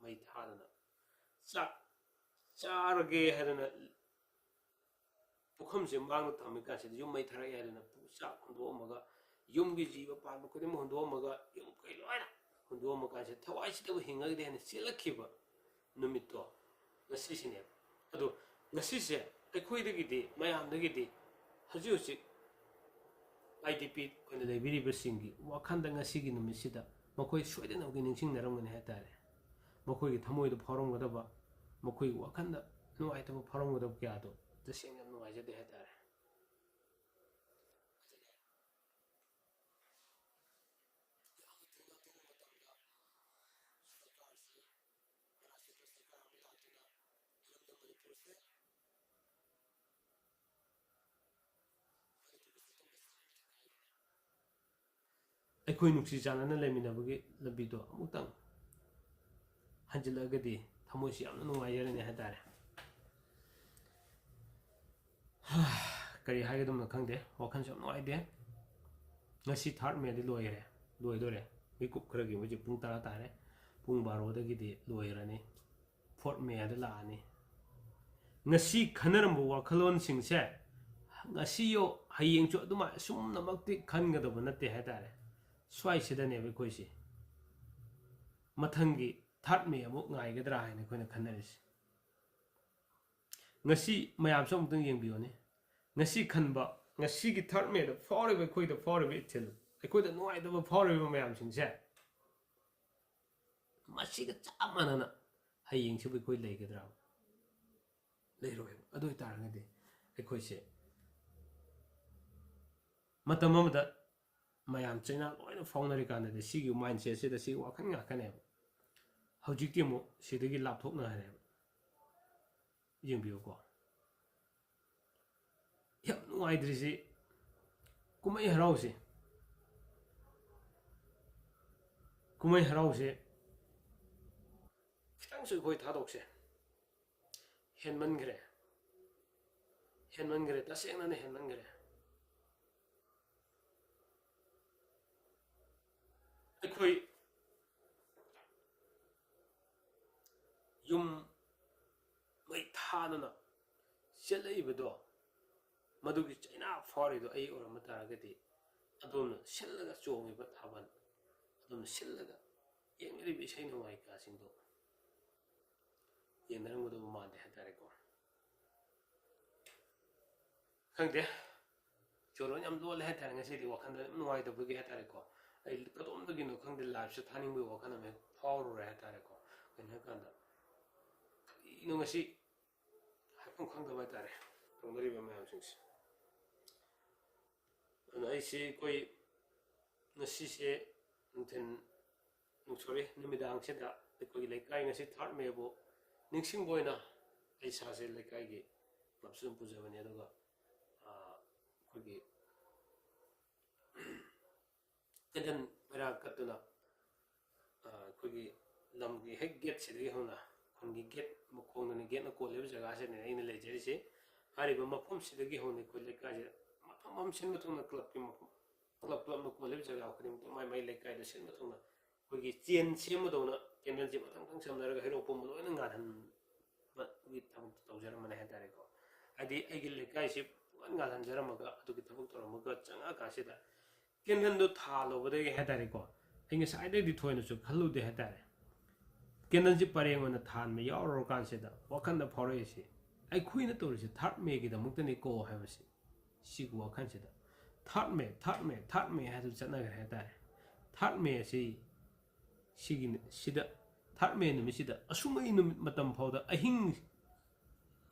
ꯃꯩ ꯊꯥꯗꯅ, ꯆꯥꯛ ꯆꯥꯔꯒꯦ ꯍꯥꯏꯗꯅ ꯄꯨꯈꯝꯁꯦ ꯃꯥꯡꯗ ꯊꯝꯃꯤ ꯀꯥꯟꯁꯤꯗ, ꯌꯨꯝ ꯃꯩ ꯊꯥꯔꯛꯑꯦ ꯍꯥꯏꯗꯅ ꯆꯥꯛ ꯍꯨꯟꯗꯣꯛꯑꯝꯃꯒ, ꯌꯨꯝꯒꯤ ꯖꯤꯕ ꯄꯥꯟꯕ ꯈꯨꯗꯤꯡꯃꯛ ꯍꯨꯟꯗꯣꯛꯑꯝꯃꯒ, ꯌꯨꯝ ꯀꯩ ꯂꯣꯏꯅ ꯍꯨꯟꯗꯣꯛꯑꯝꯃ ꯀꯥꯟꯁꯤꯗ, ꯊꯋꯥꯏꯁꯤꯗꯕꯨ ꯍꯤꯡꯉꯒꯗꯤ ꯍꯥꯏꯅ ꯆꯦꯜꯂꯛꯈꯤꯕ ꯅꯨꯃꯤꯠꯇꯣ ꯉꯁꯤꯁꯤꯅꯦꯕ꯫ ꯑꯗꯣ ꯉꯁꯤꯁꯦ ꯑꯩꯈꯣꯏꯗꯒꯤꯗꯤ, ꯃꯌꯥꯝꯗꯒꯤꯗꯤ ꯍꯧꯖꯤꯛ ꯍꯧꯖꯤꯛ IDP ꯑꯣꯏꯅ ꯂꯩꯕꯤꯔꯤꯕꯁꯤꯡꯒꯤ ꯋꯥꯈꯜꯗ ꯉꯁꯤꯒꯤ ꯅꯨꯃꯤꯠꯁꯤꯗ ꯃꯈꯣꯏ ꯁꯣꯏꯗꯅꯃꯛꯀꯤ ꯅꯤꯡꯁꯤꯡꯅꯔꯝꯒꯅꯤ ꯍꯥꯏꯇꯥꯔꯦ꯫ ꯃꯈꯣꯏꯒꯤ ꯊꯃꯣꯏꯗ ꯐꯥꯎꯔꯝꯒꯗꯕ, ꯃꯈꯣꯏꯒꯤ ꯋꯥꯈꯜꯗ ꯅꯨꯡꯉꯥꯏꯇꯕ ꯐꯥꯎꯔꯝꯒꯗꯕ ꯀꯌꯥꯗꯣ ꯇꯁꯦꯡꯅ ꯌꯥꯝ ꯅꯨꯡꯉꯥꯏꯖꯗꯦ ꯍꯥꯏꯇꯥꯔꯦ꯫ ꯑꯩꯈꯣꯏ ꯅꯨꯡꯁꯤ ꯆꯥꯟꯅꯅ ꯂꯩꯃꯤꯟꯅꯕꯒꯤ ꯂꯝꯕꯤꯗꯣ ꯑꯃꯨꯛꯇꯪ ꯍꯟꯖꯤꯜꯂꯛꯑꯒꯗꯤ ꯊꯃꯣꯏꯁꯤ ꯌꯥꯝꯅ ꯅꯨꯡꯉꯥꯏꯖꯔꯅꯤ ꯍꯥꯏꯇꯥꯔꯦ꯫ ꯀꯔꯤ ꯍꯥꯏꯒꯗꯕꯅꯣ ꯈꯪꯗꯦ, ꯋꯥꯈꯜꯁꯨ ꯌꯥꯝ ꯅꯨꯡꯉꯥꯏꯇꯦ꯫ ꯉꯁꯤ third Mayꯗꯤ ꯂꯣꯏꯈ꯭ꯔꯦ, ꯂꯣꯏꯗꯣꯔꯦ꯫ ꯃꯤꯀꯨꯞ ꯈꯔꯒꯤ ꯃꯣꯏꯁꯦ ꯄꯨꯡ ꯇꯔꯥ ꯇꯥꯔꯦ, ꯄꯨꯡ ꯕꯥꯔꯣꯗꯒꯤꯗꯤ ꯂꯣꯏꯔꯅꯤ꯫ Fourth Mayꯗ ꯂꯥꯛꯑꯅꯤ꯫ ꯉꯁꯤ ꯈꯟꯅꯔꯝꯕ ꯋꯥꯈꯜꯂꯣꯟꯁꯤꯡꯁꯦ ꯉꯁꯤꯌꯣ ꯍꯌꯦꯡꯁꯨ ꯑꯗꯨꯃꯥꯏꯅ ꯑꯁꯨꯝꯅꯃꯛꯇꯤ ꯈꯟꯒꯗꯕ ꯅꯠꯇꯦ ꯍꯥꯏꯇꯥꯔꯦ꯫ ꯁ꯭ꯋꯥꯏꯁꯤꯗꯅꯦꯕ ꯑꯩꯈꯣꯏꯁꯦ ꯃꯊꯪꯒꯤ third May ꯑꯃꯨꯛ ꯉꯥꯏꯒꯗ꯭ꯔꯥ ꯍꯥꯏꯅ ꯑꯩꯈꯣꯏꯅ ꯈꯟꯅꯔꯤꯁꯦ꯫ ꯉꯁꯤ ꯃꯌꯥꯝꯁꯨ ꯑꯃꯨꯛꯇꯪ ꯌꯦꯡꯕꯤꯌꯨꯅꯦ꯫ ꯉꯁꯤ ꯈꯟꯕ, ꯉꯁꯤꯒꯤ third Mayꯗ ꯐꯥꯎꯔꯤꯕ, ꯑꯩꯈꯣꯏꯗ ꯐꯥꯎꯔꯤꯕ ꯏꯊꯤꯜ, ꯑꯩꯈꯣꯏꯗ ꯅꯨꯡꯉꯥꯏꯇꯕ ꯐꯥꯎꯔꯤꯕ ꯃꯌꯥꯝꯁꯤꯡꯁꯦ ꯃꯁꯤꯒ ꯆꯞ ꯃꯥꯟꯅꯅ ꯍꯌꯦꯡꯁꯤꯕꯨ ꯑꯩꯈꯣꯏ ꯂꯩꯒꯗ꯭ꯔꯥ? ꯂꯩꯔꯣꯏꯕ꯫ ꯑꯗꯨ ꯑꯣꯏꯇꯥꯔꯒꯗꯤ ꯑꯩꯈꯣꯏꯁꯦ ꯃꯇꯝ ꯑꯃꯗ ꯃꯌꯥꯝ ꯆꯩꯅꯥ ꯂꯣꯏꯅ ꯐꯥꯎꯅꯔꯤꯀꯥꯟꯗꯗꯤ ꯁꯤꯒꯤ mindsetꯁꯤꯗ, ꯁꯤꯒꯤ ꯋꯥꯈꯜ ꯉꯥꯛꯇꯅꯦꯕ꯫ ꯍꯧꯖꯤꯛꯇꯤ ꯑꯃꯨꯛ ꯁꯤꯗꯒꯤ ꯂꯥꯞꯊꯣꯛꯅꯈ꯭ꯔꯦꯕ꯫ ꯌꯦꯡꯕꯤꯌꯨꯀꯣ, ꯌꯥꯝ ꯅꯨꯡꯉꯥꯏꯇ꯭ꯔꯤꯁꯤ ꯀꯨꯝꯍꯩ ꯍꯔꯥꯎꯁꯦ, ꯀꯨꯝꯍꯩ ꯍꯔꯥꯎꯁꯦ ꯈꯤꯇꯪꯁꯨ ꯑꯩꯈꯣꯏ ꯊꯥꯗꯣꯛꯁꯦ꯫ ꯍꯦꯟꯃꯟꯈ꯭ꯔꯦ, ꯍꯦꯟꯃꯟꯈ꯭ꯔꯦ, ꯇꯁꯦꯡꯅꯅ ꯍꯦꯟꯃꯟꯈ꯭ꯔꯦ꯫ ꯑꯩꯈꯣꯏ ꯌꯨꯝ ꯃꯩ ꯊꯥꯗꯅ ꯆꯦꯜꯂꯛꯏꯕꯗꯣ, ꯃꯗꯨꯒꯤ ꯆꯩꯅꯥ ꯐꯥꯎꯔꯤꯗꯣ ꯑꯩ ꯑꯣꯏꯔꯝꯕ ꯇꯥꯔꯒꯗꯤ, ꯑꯗꯣꯝꯅ ꯁꯤꯜꯂꯒ ꯆꯣꯡꯉꯤꯕ ꯊꯥꯕꯜ, ꯑꯗꯣꯝꯅ ꯁꯤꯜꯂꯒ ꯌꯦꯡꯅꯔꯤꯕ ꯏꯁꯩ ꯅꯣꯡꯃꯥꯏ ꯀꯌꯥꯁꯤꯡꯗꯣ ꯌꯦꯡꯅꯔꯝꯒꯗꯕ ꯃꯥꯟꯗꯦ ꯍꯥꯏꯇꯥꯔꯦꯀꯣ꯫ ꯈꯪꯗꯦ, ꯆꯣꯔꯣꯟ ꯌꯥꯝ ꯂꯣꯜꯂꯦ ꯍꯥꯏꯇꯥꯔꯦ꯫ ꯉꯁꯤꯗꯤ ꯋꯥꯈꯜꯗ ꯌꯥꯝ ꯅꯨꯡꯉꯥꯏꯇꯕꯒꯤ ꯍꯥꯏꯇꯥꯔꯦꯀꯣ꯫ ꯑꯩ ꯀꯗꯣꯝꯗꯒꯤꯅꯣ ꯈꯪꯗꯦ, liveꯁꯦ ꯊꯥꯅꯤꯡꯕꯒꯤ ꯋꯥꯈꯜ ꯑꯃ ꯍꯦꯛ ꯐꯥꯎꯔꯨꯔꯦ ꯍꯥꯏꯇꯥꯔꯦꯀꯣ꯫ ꯀꯩꯅꯣ ꯍꯥꯏꯀꯥꯟꯗ, ꯀꯔꯤꯅꯣ ꯉꯁꯤ ꯍꯥꯏꯐꯝ ꯈꯪꯗꯕ ꯍꯥꯏꯇꯥꯔꯦ ꯇꯧꯅꯔꯤꯕ ꯃꯌꯥꯝꯁꯤꯡꯁꯦ꯫ ꯑꯗꯨꯅ ꯑꯩꯁꯤ ꯑꯩꯈꯣꯏ ꯉꯁꯤꯁꯦ ꯅꯨꯡꯊꯤꯜ, ꯁꯣꯔꯤ, ꯅꯨꯃꯤꯗꯥꯡꯁꯤꯗ ꯑꯩꯈꯣꯏꯒꯤ ꯂꯩꯀꯥꯏ ꯉꯁꯤ third Mayꯕꯨ ꯅꯤꯡꯁꯤꯡꯕ ꯑꯣꯏꯅ ꯑꯩ ꯏꯁꯥꯁꯦ ꯂꯩꯀꯥꯏꯒꯤ ꯀ꯭ꯂꯕꯁꯨ ꯑꯗꯨꯝ ꯄꯨꯖꯕꯅꯦ, ꯑꯗꯨꯒ, ꯑ, ꯑꯩꯈꯣꯏꯒꯤ ꯀꯦꯟꯗꯜ ꯃꯩꯔꯥ ꯀꯠꯇꯨꯅ, ꯑ, ꯑꯩꯈꯣꯏꯒꯤ ꯂꯝꯒꯤ ꯍꯦꯛ ꯒꯦꯠꯁꯤꯗꯒꯤ ꯍꯧꯅ, ꯈꯨꯟꯒꯤ ꯒꯦꯠ ꯃꯈꯣꯡꯗꯅꯤ, ꯒꯦꯠꯅ ꯀꯣꯜꯂꯤꯕ ꯖꯒꯥꯁꯤꯅꯦ ꯑꯩꯅ ꯂꯩꯖꯔꯤꯁꯦ꯫ ꯍꯥꯏꯔꯤꯕ ꯃꯐꯝꯁꯤꯗꯒꯤ ꯍꯧꯅ ꯑꯩꯈꯣꯏ ꯂꯩꯀꯥꯏꯁꯤꯗ ꯃꯐꯝ ꯑꯃ ꯁꯤꯟꯕ ꯊꯨꯡꯅ ꯀ꯭ꯂꯕꯀꯤ ꯃꯐꯝ, ꯀ꯭ꯂꯕ, ꯀ꯭ꯂꯕꯅ ꯀꯣꯜꯂꯤꯕ ꯖꯒꯥ ꯈꯨꯗꯤꯡꯃꯛꯇ ꯃꯥꯏ ꯃꯥꯏ ꯂꯩꯀꯥꯏꯗ ꯁꯤꯟꯕ ꯊꯨꯡꯅ ꯑꯩꯈꯣꯏꯒꯤ ꯆꯦꯟ ꯁꯦꯝꯕꯗꯧꯅ ꯀꯦꯟꯗꯜꯁꯦ ꯃꯊꯪ ꯃꯊꯪ ꯁꯝꯅꯔꯒ ꯍꯩꯔꯣꯛ ꯄꯨꯝꯕ ꯂꯣꯏꯅ ꯉꯥꯜꯍꯟꯕꯒꯤ ꯊꯕꯛꯇ ꯇꯧꯖꯔꯝꯕꯅꯦ ꯍꯥꯏꯇꯥꯔꯦꯀꯣ꯫ ꯍꯥꯏꯗꯤ ꯑꯩꯒꯤ ꯂꯩꯀꯥꯏꯁꯤ ꯄꯨꯡꯉꯥꯟ ꯉꯥꯜꯍꯟꯖꯔꯝꯃꯒ ꯑꯗꯨꯒꯤ ꯊꯕꯛ ꯇꯧꯔꯝꯃꯒ ꯆꯪꯉꯛꯑꯀꯥꯟꯁꯤꯗ ꯀꯦꯟꯗꯜꯗꯨ ꯊꯥꯜꯂꯨꯕꯗꯒꯤ ꯍꯥꯏꯇꯥꯔꯦꯀꯣ, ꯑꯩ ꯉꯁꯥꯏꯗꯩꯗꯤ ꯊꯣꯏꯅꯁꯨ ꯈꯜꯂꯨꯗꯦ ꯍꯥꯏꯇꯥꯔꯦ꯫ ꯀꯦꯟꯗꯜꯁꯤ ꯄꯔꯦꯡ ꯑꯣꯏꯅ ꯊꯥꯟꯕ ꯌꯥꯎꯔꯨꯔꯀꯥꯟꯁꯤꯗ ꯋꯥꯈꯜꯗ ꯐꯥꯎꯔꯛꯏꯁꯤ, ꯑꯩꯈꯣꯏꯅ ꯇꯧꯔꯤꯁꯤ ꯊꯥꯔꯠ ꯃꯦꯒꯤꯗꯃꯛꯇꯅꯤꯀꯣ ꯍꯥꯏꯕꯁꯤ, ꯁꯤꯒꯤ ꯋꯥꯈꯜꯁꯤꯗ ꯊꯥꯔꯠ ꯃꯦ, ꯊꯥꯔꯠ ꯃꯦ, ꯊꯥꯔꯠ ꯃꯦ ꯍꯥꯏꯗꯨ ꯆꯠꯅꯈ꯭ꯔꯦ ꯍꯥꯏꯇꯥꯔꯦ꯫ ꯊꯥꯔꯠ ꯃꯦ ꯑꯁꯤ ꯁꯤꯒꯤ, ꯁꯤꯗ, ꯊꯥꯔꯠ ꯃꯦ ꯅꯨꯃꯤꯠꯁꯤꯗ ꯑꯁꯨꯡꯉꯩ ꯅꯨꯃꯤꯠ ꯃꯇꯝ ꯐꯥꯎꯗ ꯑꯍꯤꯡ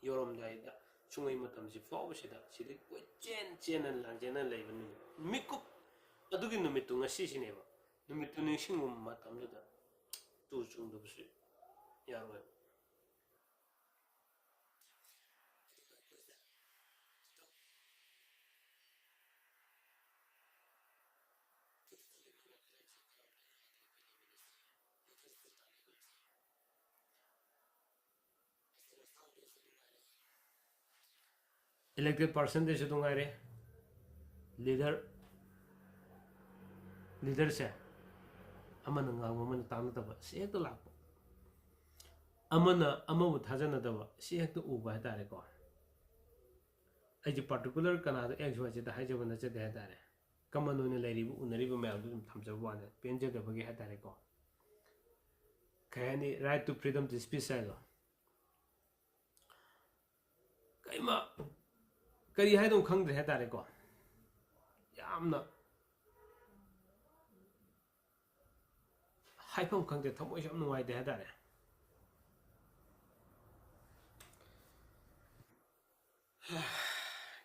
ꯌꯧꯔꯝꯗꯥꯏꯗ ꯁꯨꯡꯉꯩ ꯃꯇꯝꯁꯤ ꯐꯥꯎꯕꯁꯤꯗ ꯁꯤꯗ ꯀꯣꯏꯆꯦꯟ ꯆꯦꯟꯅ ꯂꯥꯡꯖꯦꯟꯅ ꯂꯩꯕ ꯅꯨꯃꯤꯠ, ꯃꯤꯀꯨꯞ ꯑꯗꯨꯒꯤ ꯅꯨꯃꯤꯠꯇꯨ ꯉꯁꯤꯁꯤꯅꯦꯕ꯫ ꯅꯨꯃꯤꯠꯇꯨ ꯅꯤꯡꯁꯤꯡꯕ ꯃꯇꯝꯗꯨꯗ ꯇꯨ ꯆꯨꯡꯗꯕꯁꯨ ꯌꯥꯔꯣꯏꯕ꯫ Elected personꯗꯁꯨ ꯅꯨꯡꯉꯥꯏꯔꯦ꯫ Leader, leaderꯁꯦ ꯑꯃꯅ ꯉꯥꯡꯕ ꯑꯃꯅ ꯇꯥꯟꯅꯗꯕ ꯁꯤ ꯍꯦꯛꯇ ꯂꯥꯛꯄ, ꯑꯃꯅ ꯑꯃꯕꯨ ꯊꯥꯖꯅꯗꯕ ꯁꯤ ꯍꯦꯛꯇ ꯎꯕ ꯍꯥꯏꯇꯥꯔꯦꯀꯣ꯫ ꯑꯩꯁꯦ particular ꯀꯅꯥꯗ X Y Z ꯍꯥꯏꯖꯕ ꯅꯠꯆꯗꯦ ꯍꯥꯏꯇꯥꯔꯦ꯫ Common ꯑꯣꯏꯅ ꯂꯩꯔꯤꯕ, ꯎꯅꯔꯤꯕ ꯃꯌꯥꯝꯗꯨ ꯑꯗꯨꯝ ꯊꯝꯖꯕ ꯋꯥꯅꯤ, ꯄꯦꯟꯖꯗꯕꯒꯤ ꯍꯥꯏꯇꯥꯔꯦꯀꯣ꯫ ꯀꯩ ꯍꯥꯏꯅꯤ, right to freedom to speech ꯍꯥꯏꯗꯣ꯫ ꯀꯩꯃ, ꯀꯔꯤ ꯍꯥꯏꯗꯧꯅꯣ ꯈꯪꯗ꯭ꯔꯦ ꯍꯥꯏꯇꯥꯔꯦꯀꯣ꯫ ꯌꯥꯝꯅ ꯍꯥꯏꯐꯝ ꯈꯪꯗꯦ, ꯊꯃꯣꯏꯁꯨ ꯌꯥꯝ ꯅꯨꯡꯉꯥꯏꯇꯦ ꯍꯥꯏꯇꯥꯔꯦ꯫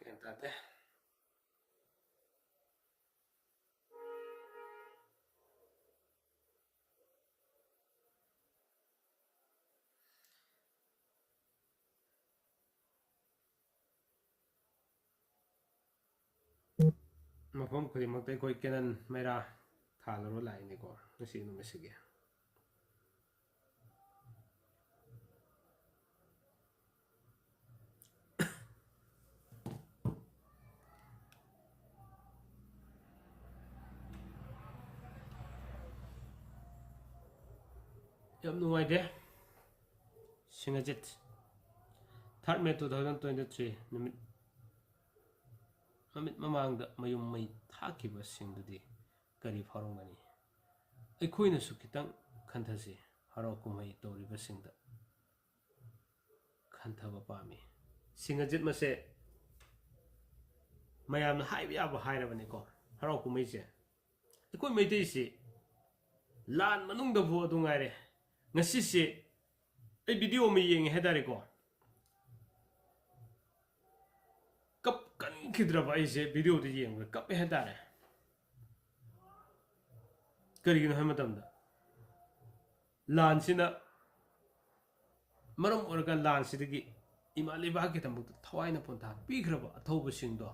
ꯒ꯭ꯌꯥꯟ ꯇꯥꯗꯦ꯫ ꯃꯐꯝ ꯈꯨꯗꯤꯡꯃꯛꯇ ꯑꯩꯈꯣꯏ ꯀꯦꯅꯟ ꯃꯩꯔꯥ ꯊꯥꯜꯂꯔꯣ ꯂꯥꯛꯏꯅꯤꯀꯣ ꯉꯁꯤ ꯅꯨꯃꯤꯠꯁꯤꯒꯤ꯫ ꯌꯥꯝ ꯅꯨꯡꯉꯥꯏꯇꯦ꯫ ꯁꯤꯡꯍꯖꯤꯠ, third May two thousand twenty three ꯅꯨꯃꯤꯠ, ꯅꯨꯃꯤꯠ ꯃꯃꯥꯡꯗ ꯃꯌꯨꯝ ꯃꯩ ꯊꯥꯈꯤꯕꯁꯤꯡꯗꯨꯗꯤ ꯀꯔꯤ ꯐꯥꯎꯔꯝꯒꯅꯤ? ꯑꯩꯈꯣꯏꯅꯁꯨ ꯈꯤꯇꯪ ꯈꯟꯊꯁꯤ, ꯍꯔꯥꯎ ꯀꯨꯝꯍꯩ ꯇꯧꯔꯤꯕꯁꯤꯡꯗ ꯈꯟꯊꯕ ꯄꯥꯝꯃꯤ꯫ ꯁꯤꯡꯍꯖꯤꯠ ꯃꯁꯦ ꯃꯌꯥꯝꯅ ꯍꯥꯏꯕ ꯌꯥꯕ ꯍꯥꯏꯔꯕꯅꯤꯀꯣ, ꯍꯔꯥꯎ ꯀꯨꯝꯍꯩꯁꯦ꯫ ꯑꯩꯈꯣꯏ ꯃꯩꯇꯩꯁꯤ ꯂꯥꯟ ꯃꯅꯨꯡꯗꯕꯨ ꯑꯗꯨ ꯉꯥꯏꯔꯦ꯫ ꯉꯁꯤꯁꯦ ꯑꯩ video ꯑꯃ ꯌꯦꯡꯉꯦ ꯍꯥꯏꯇꯥꯔꯦꯀꯣ, ꯀꯞꯀꯟꯈꯤꯗ꯭ꯔꯕ ꯑꯩꯁꯦ videoꯗ ꯌꯦꯡꯕꯗ ꯀꯞꯄꯦ ꯍꯥꯏꯇꯥꯔꯦ꯫ ꯀꯔꯤꯒꯤꯅꯣ ꯍꯥꯏꯕ ꯃꯇꯝꯗ, ꯂꯥꯟꯁꯤꯅ ꯃꯔꯝ ꯑꯣꯏꯔꯒ ꯂꯥꯟꯁꯤꯗꯒꯤ ꯏꯃꯥ ꯂꯩꯕꯥꯛꯀꯤꯗꯃꯛꯇ ꯊꯋꯥꯏꯅ ꯄꯣꯟꯊꯥ ꯄꯤꯈ꯭ꯔꯕ ꯑꯊꯧꯕꯁꯤꯡꯗꯣ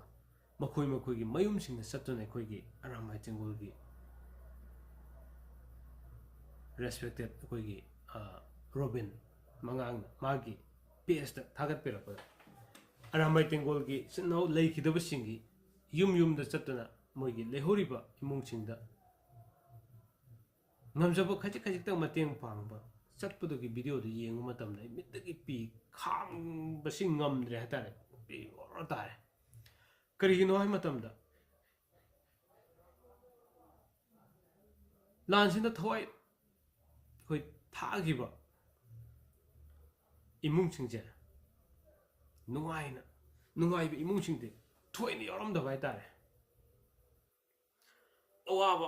ꯃꯈꯣꯏ ꯃꯈꯣꯏꯒꯤ ꯃꯌꯨꯝꯁꯤꯡꯗ ꯆꯠꯇꯨꯅ ꯑꯩꯈꯣꯏꯒꯤ ꯑꯔꯥꯝꯕꯥꯏ ꯇꯦꯡꯒꯣꯜꯒꯤ respected ꯑꯩꯈꯣꯏꯒꯤ, ꯑ, ꯔꯣꯕꯤꯟ ꯃꯉꯥꯡꯅ ꯃꯥꯒꯤ pageꯇ ꯊꯥꯒꯠꯄꯤꯔꯛꯄꯗ, ꯑꯔꯥꯝꯕꯥꯏ ꯇꯦꯡꯒꯣꯜꯒꯤ ꯏꯆꯤꯟ ꯏꯅꯥꯎ ꯂꯩꯈꯤꯗꯕꯁꯤꯡꯒꯤ ꯌꯨꯝ ꯌꯨꯝꯗ ꯆꯠꯇꯨꯅ ꯃꯣꯏꯒꯤ ꯂꯩꯍꯧꯔꯤꯕ ꯏꯃꯨꯡꯁꯤꯡꯗ ꯉꯝꯖꯕ ꯈꯖꯤꯛ ꯈꯖꯤꯛꯇꯪ ꯃꯇꯦꯡ ꯄꯥꯡꯕ ꯆꯠꯄꯗꯨꯒꯤ videoꯗꯨ ꯌꯦꯡꯕ ꯃꯇꯝꯗ ꯑꯩ ꯃꯤꯠꯇꯒꯤ ꯄꯤ ꯈꯥꯡꯕꯁꯤ ꯉꯝꯗ꯭ꯔꯦ ꯍꯥꯏꯇꯥꯔꯦ, ꯄꯤ ꯑꯣꯔ ꯇꯥꯔꯦ꯫ ꯀꯔꯤꯒꯤꯅꯣ ꯍꯥꯏꯕ ꯃꯇꯝꯗ, ꯂꯥꯟꯁꯤꯅ ꯊꯋꯥꯏ ꯑꯩꯈꯣꯏ ꯊꯥꯈꯤꯕ ꯏꯃꯨꯡꯁꯤꯡꯁꯦ ꯅꯨꯡꯉꯥꯏꯅ, ꯅꯨꯡꯉꯥꯏꯕ ꯏꯃꯨꯡꯁꯤꯡꯗꯤ ꯊꯣꯏꯅ ꯌꯥꯎꯔꯝꯗꯕ ꯍꯥꯏꯇꯥꯔꯦ꯫ ꯑꯋꯥꯕ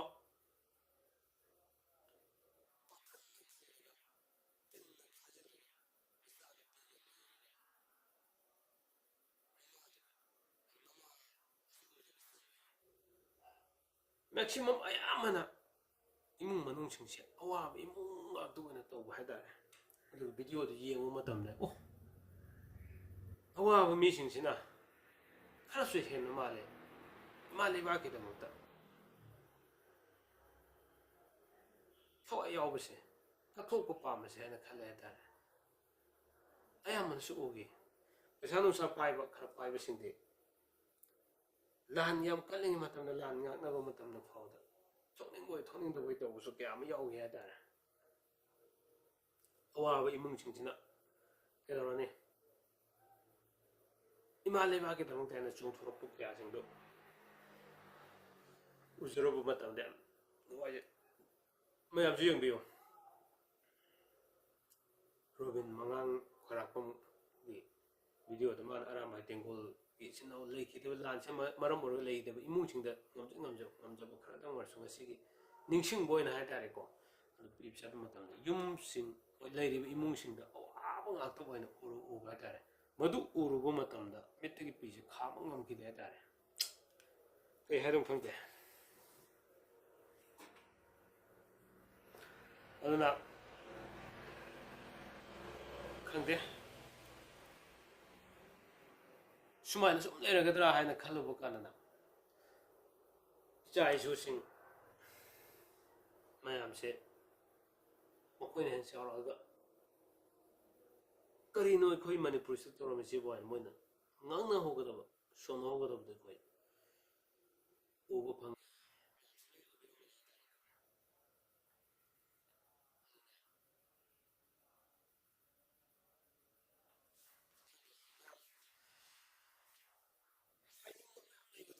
maximum ꯑꯌꯥꯝꯕꯅ ꯏꯃꯨꯡ ꯃꯅꯨꯡꯁꯤꯡꯁꯦ ꯑꯋꯥꯕ ꯏꯃꯨꯡ ꯉꯥꯛꯇ ꯑꯣꯏꯅ ꯇꯧꯕ ꯍꯥꯏꯇꯥꯔꯦ꯫ ꯑꯗꯨꯒ videoꯗꯨ ꯌꯦꯡꯕ ꯃꯇꯝꯗ, ꯑꯣ, ꯑꯋꯥꯕ ꯃꯤꯁꯤꯡꯁꯤꯅ ꯈꯔꯁꯨ ꯍꯦꯟꯕ ꯃꯥꯜꯂꯦ꯫ ꯏꯃꯥ ꯂꯩꯕꯥꯛꯀꯤꯗꯃꯛꯇ ꯊꯋꯥꯏ ꯌꯥꯎꯕꯁꯦ, ꯀꯠꯊꯣꯛꯄ ꯄꯥꯝꯕꯁꯦ ꯍꯥꯏꯅ ꯈꯜꯂꯦ ꯍꯥꯏꯇꯥꯔꯦ꯫ ꯑꯌꯥꯝꯕꯅꯁꯨ ꯎꯈꯤ꯫ ꯄꯩꯁꯥ ꯅꯨꯡꯁꯥ ꯄꯥꯏꯕ, ꯈꯔ ꯄꯥꯏꯕꯁꯤꯡꯗꯤ ꯂꯥꯟ ꯌꯥꯝ ꯀꯜꯂꯤꯉꯩ ꯃꯇꯝꯗ, ꯂꯥꯟ ꯉꯥꯛꯅꯕ ꯃꯇꯝꯗ ꯐꯥꯎꯗ ꯊꯣꯛꯅꯤꯡꯕꯣꯏ ꯊꯣꯛꯅꯤꯡꯗꯕꯣꯏ ꯇꯧꯕꯁꯨ ꯀꯌꯥ ꯑꯃ ꯌꯥꯎꯈꯤ ꯍꯥꯏꯇꯥꯔꯦ꯫ ꯑꯋꯥꯕ ꯏꯃꯨꯡꯁꯤꯡꯁꯤꯅ ꯀꯩꯗꯧꯔꯅꯤ? ꯏꯃꯥ ꯂꯩꯕꯥꯛꯀꯤꯗꯃꯛꯇ ꯍꯥꯏꯅ ꯆꯣꯡꯊꯣꯔꯛꯄ ꯀꯌꯥꯁꯤꯡꯗꯨ ꯎꯖꯔꯨꯕ ꯃꯇꯝꯗ ꯌꯥꯝ ꯅꯨꯡꯉꯥꯏꯖꯩ꯫ ꯃꯌꯥꯝꯁꯨ ꯌꯦꯡꯕꯤꯌꯨ꯫ ꯔꯣꯕꯤꯟ ꯃꯉꯥꯡ ꯈ꯭ꯋꯥꯏꯔꯥꯛꯄꯝꯒꯤ ꯚꯤꯗꯤꯑꯣꯗ ꯃꯥꯅ ꯑꯔꯥꯝꯕꯥꯏ ꯇꯦꯡꯒꯣꯜꯒꯤ ꯏꯆꯤꯟ ꯏꯅꯥꯎ ꯂꯩꯈꯤꯗꯕ, ꯂꯥꯟꯁꯤꯅ ꯃꯔꯝ ꯑꯣꯏꯔꯒ ꯂꯩꯈꯤꯗꯕ ꯏꯃꯨꯡꯁꯤꯡꯗ ꯉꯝꯖ ꯉꯝꯖ ꯉꯝꯖꯕ ꯈꯔꯗꯪ ꯑꯣꯏꯔꯁꯨ ꯉꯁꯤꯒꯤ ꯅꯤꯡꯁꯤꯡꯕ ꯑꯣꯏꯅ ꯍꯥꯏꯇꯥꯔꯦꯀꯣ, ꯑꯗꯨ ꯄꯤꯕ ꯆꯠꯄ ꯃꯇꯝꯗ ꯌꯨꯝꯁꯤꯡ, ꯍꯣꯏ, ꯂꯩꯔꯤꯕ ꯏꯃꯨꯡꯁꯤꯡꯗ ꯑꯋꯥꯕ ꯉꯥꯛꯇ ꯑꯣꯏꯅ ꯎꯔꯨ-, ꯎꯕ ꯍꯥꯏꯇꯥꯔꯦ꯫ ꯃꯗꯨ ꯎꯔꯨꯕ ꯃꯇꯝꯗ ꯃꯤꯠꯇꯒꯤ ꯄꯤꯁꯦ ꯈꯥꯝꯕ ꯉꯝꯈꯤꯗꯦ ꯍꯥꯏꯇꯥꯔꯦ꯫ ꯀꯩ ꯍꯥꯏꯗꯣꯏꯅꯣ ꯈꯪꯗꯦ꯫ ꯑꯗꯨꯅ ꯈꯪꯗꯦ, ꯁꯨꯃꯥꯏꯅ ꯁꯨꯝ ꯂꯩꯔꯒꯗ꯭ꯔꯥ ꯍꯥꯏꯅ ꯈꯜꯂꯨꯕ ꯀꯥꯟꯗꯅ ꯏꯆꯥ ꯏꯁꯨꯁꯤꯡ ꯃꯌꯥꯝꯁꯦ ꯃꯈꯣꯏꯅ ꯍꯦꯟꯅ ꯆꯥꯎꯔꯛꯑꯒ ꯀꯔꯤꯅꯣ ꯑꯩꯈꯣꯏ ꯃꯅꯤꯄꯨꯔꯁꯤꯗ ꯇꯧꯔꯝꯃꯤꯁꯤꯕꯨ ꯍꯥꯏꯅ ꯃꯣꯏꯅ ꯉꯥꯡꯅꯍꯧꯒꯗꯕ, ꯁꯣꯟꯅꯍꯧꯒꯗꯕꯗꯣ ꯑꯩꯈꯣꯏ ꯎꯕ ꯐꯪꯉꯤ꯫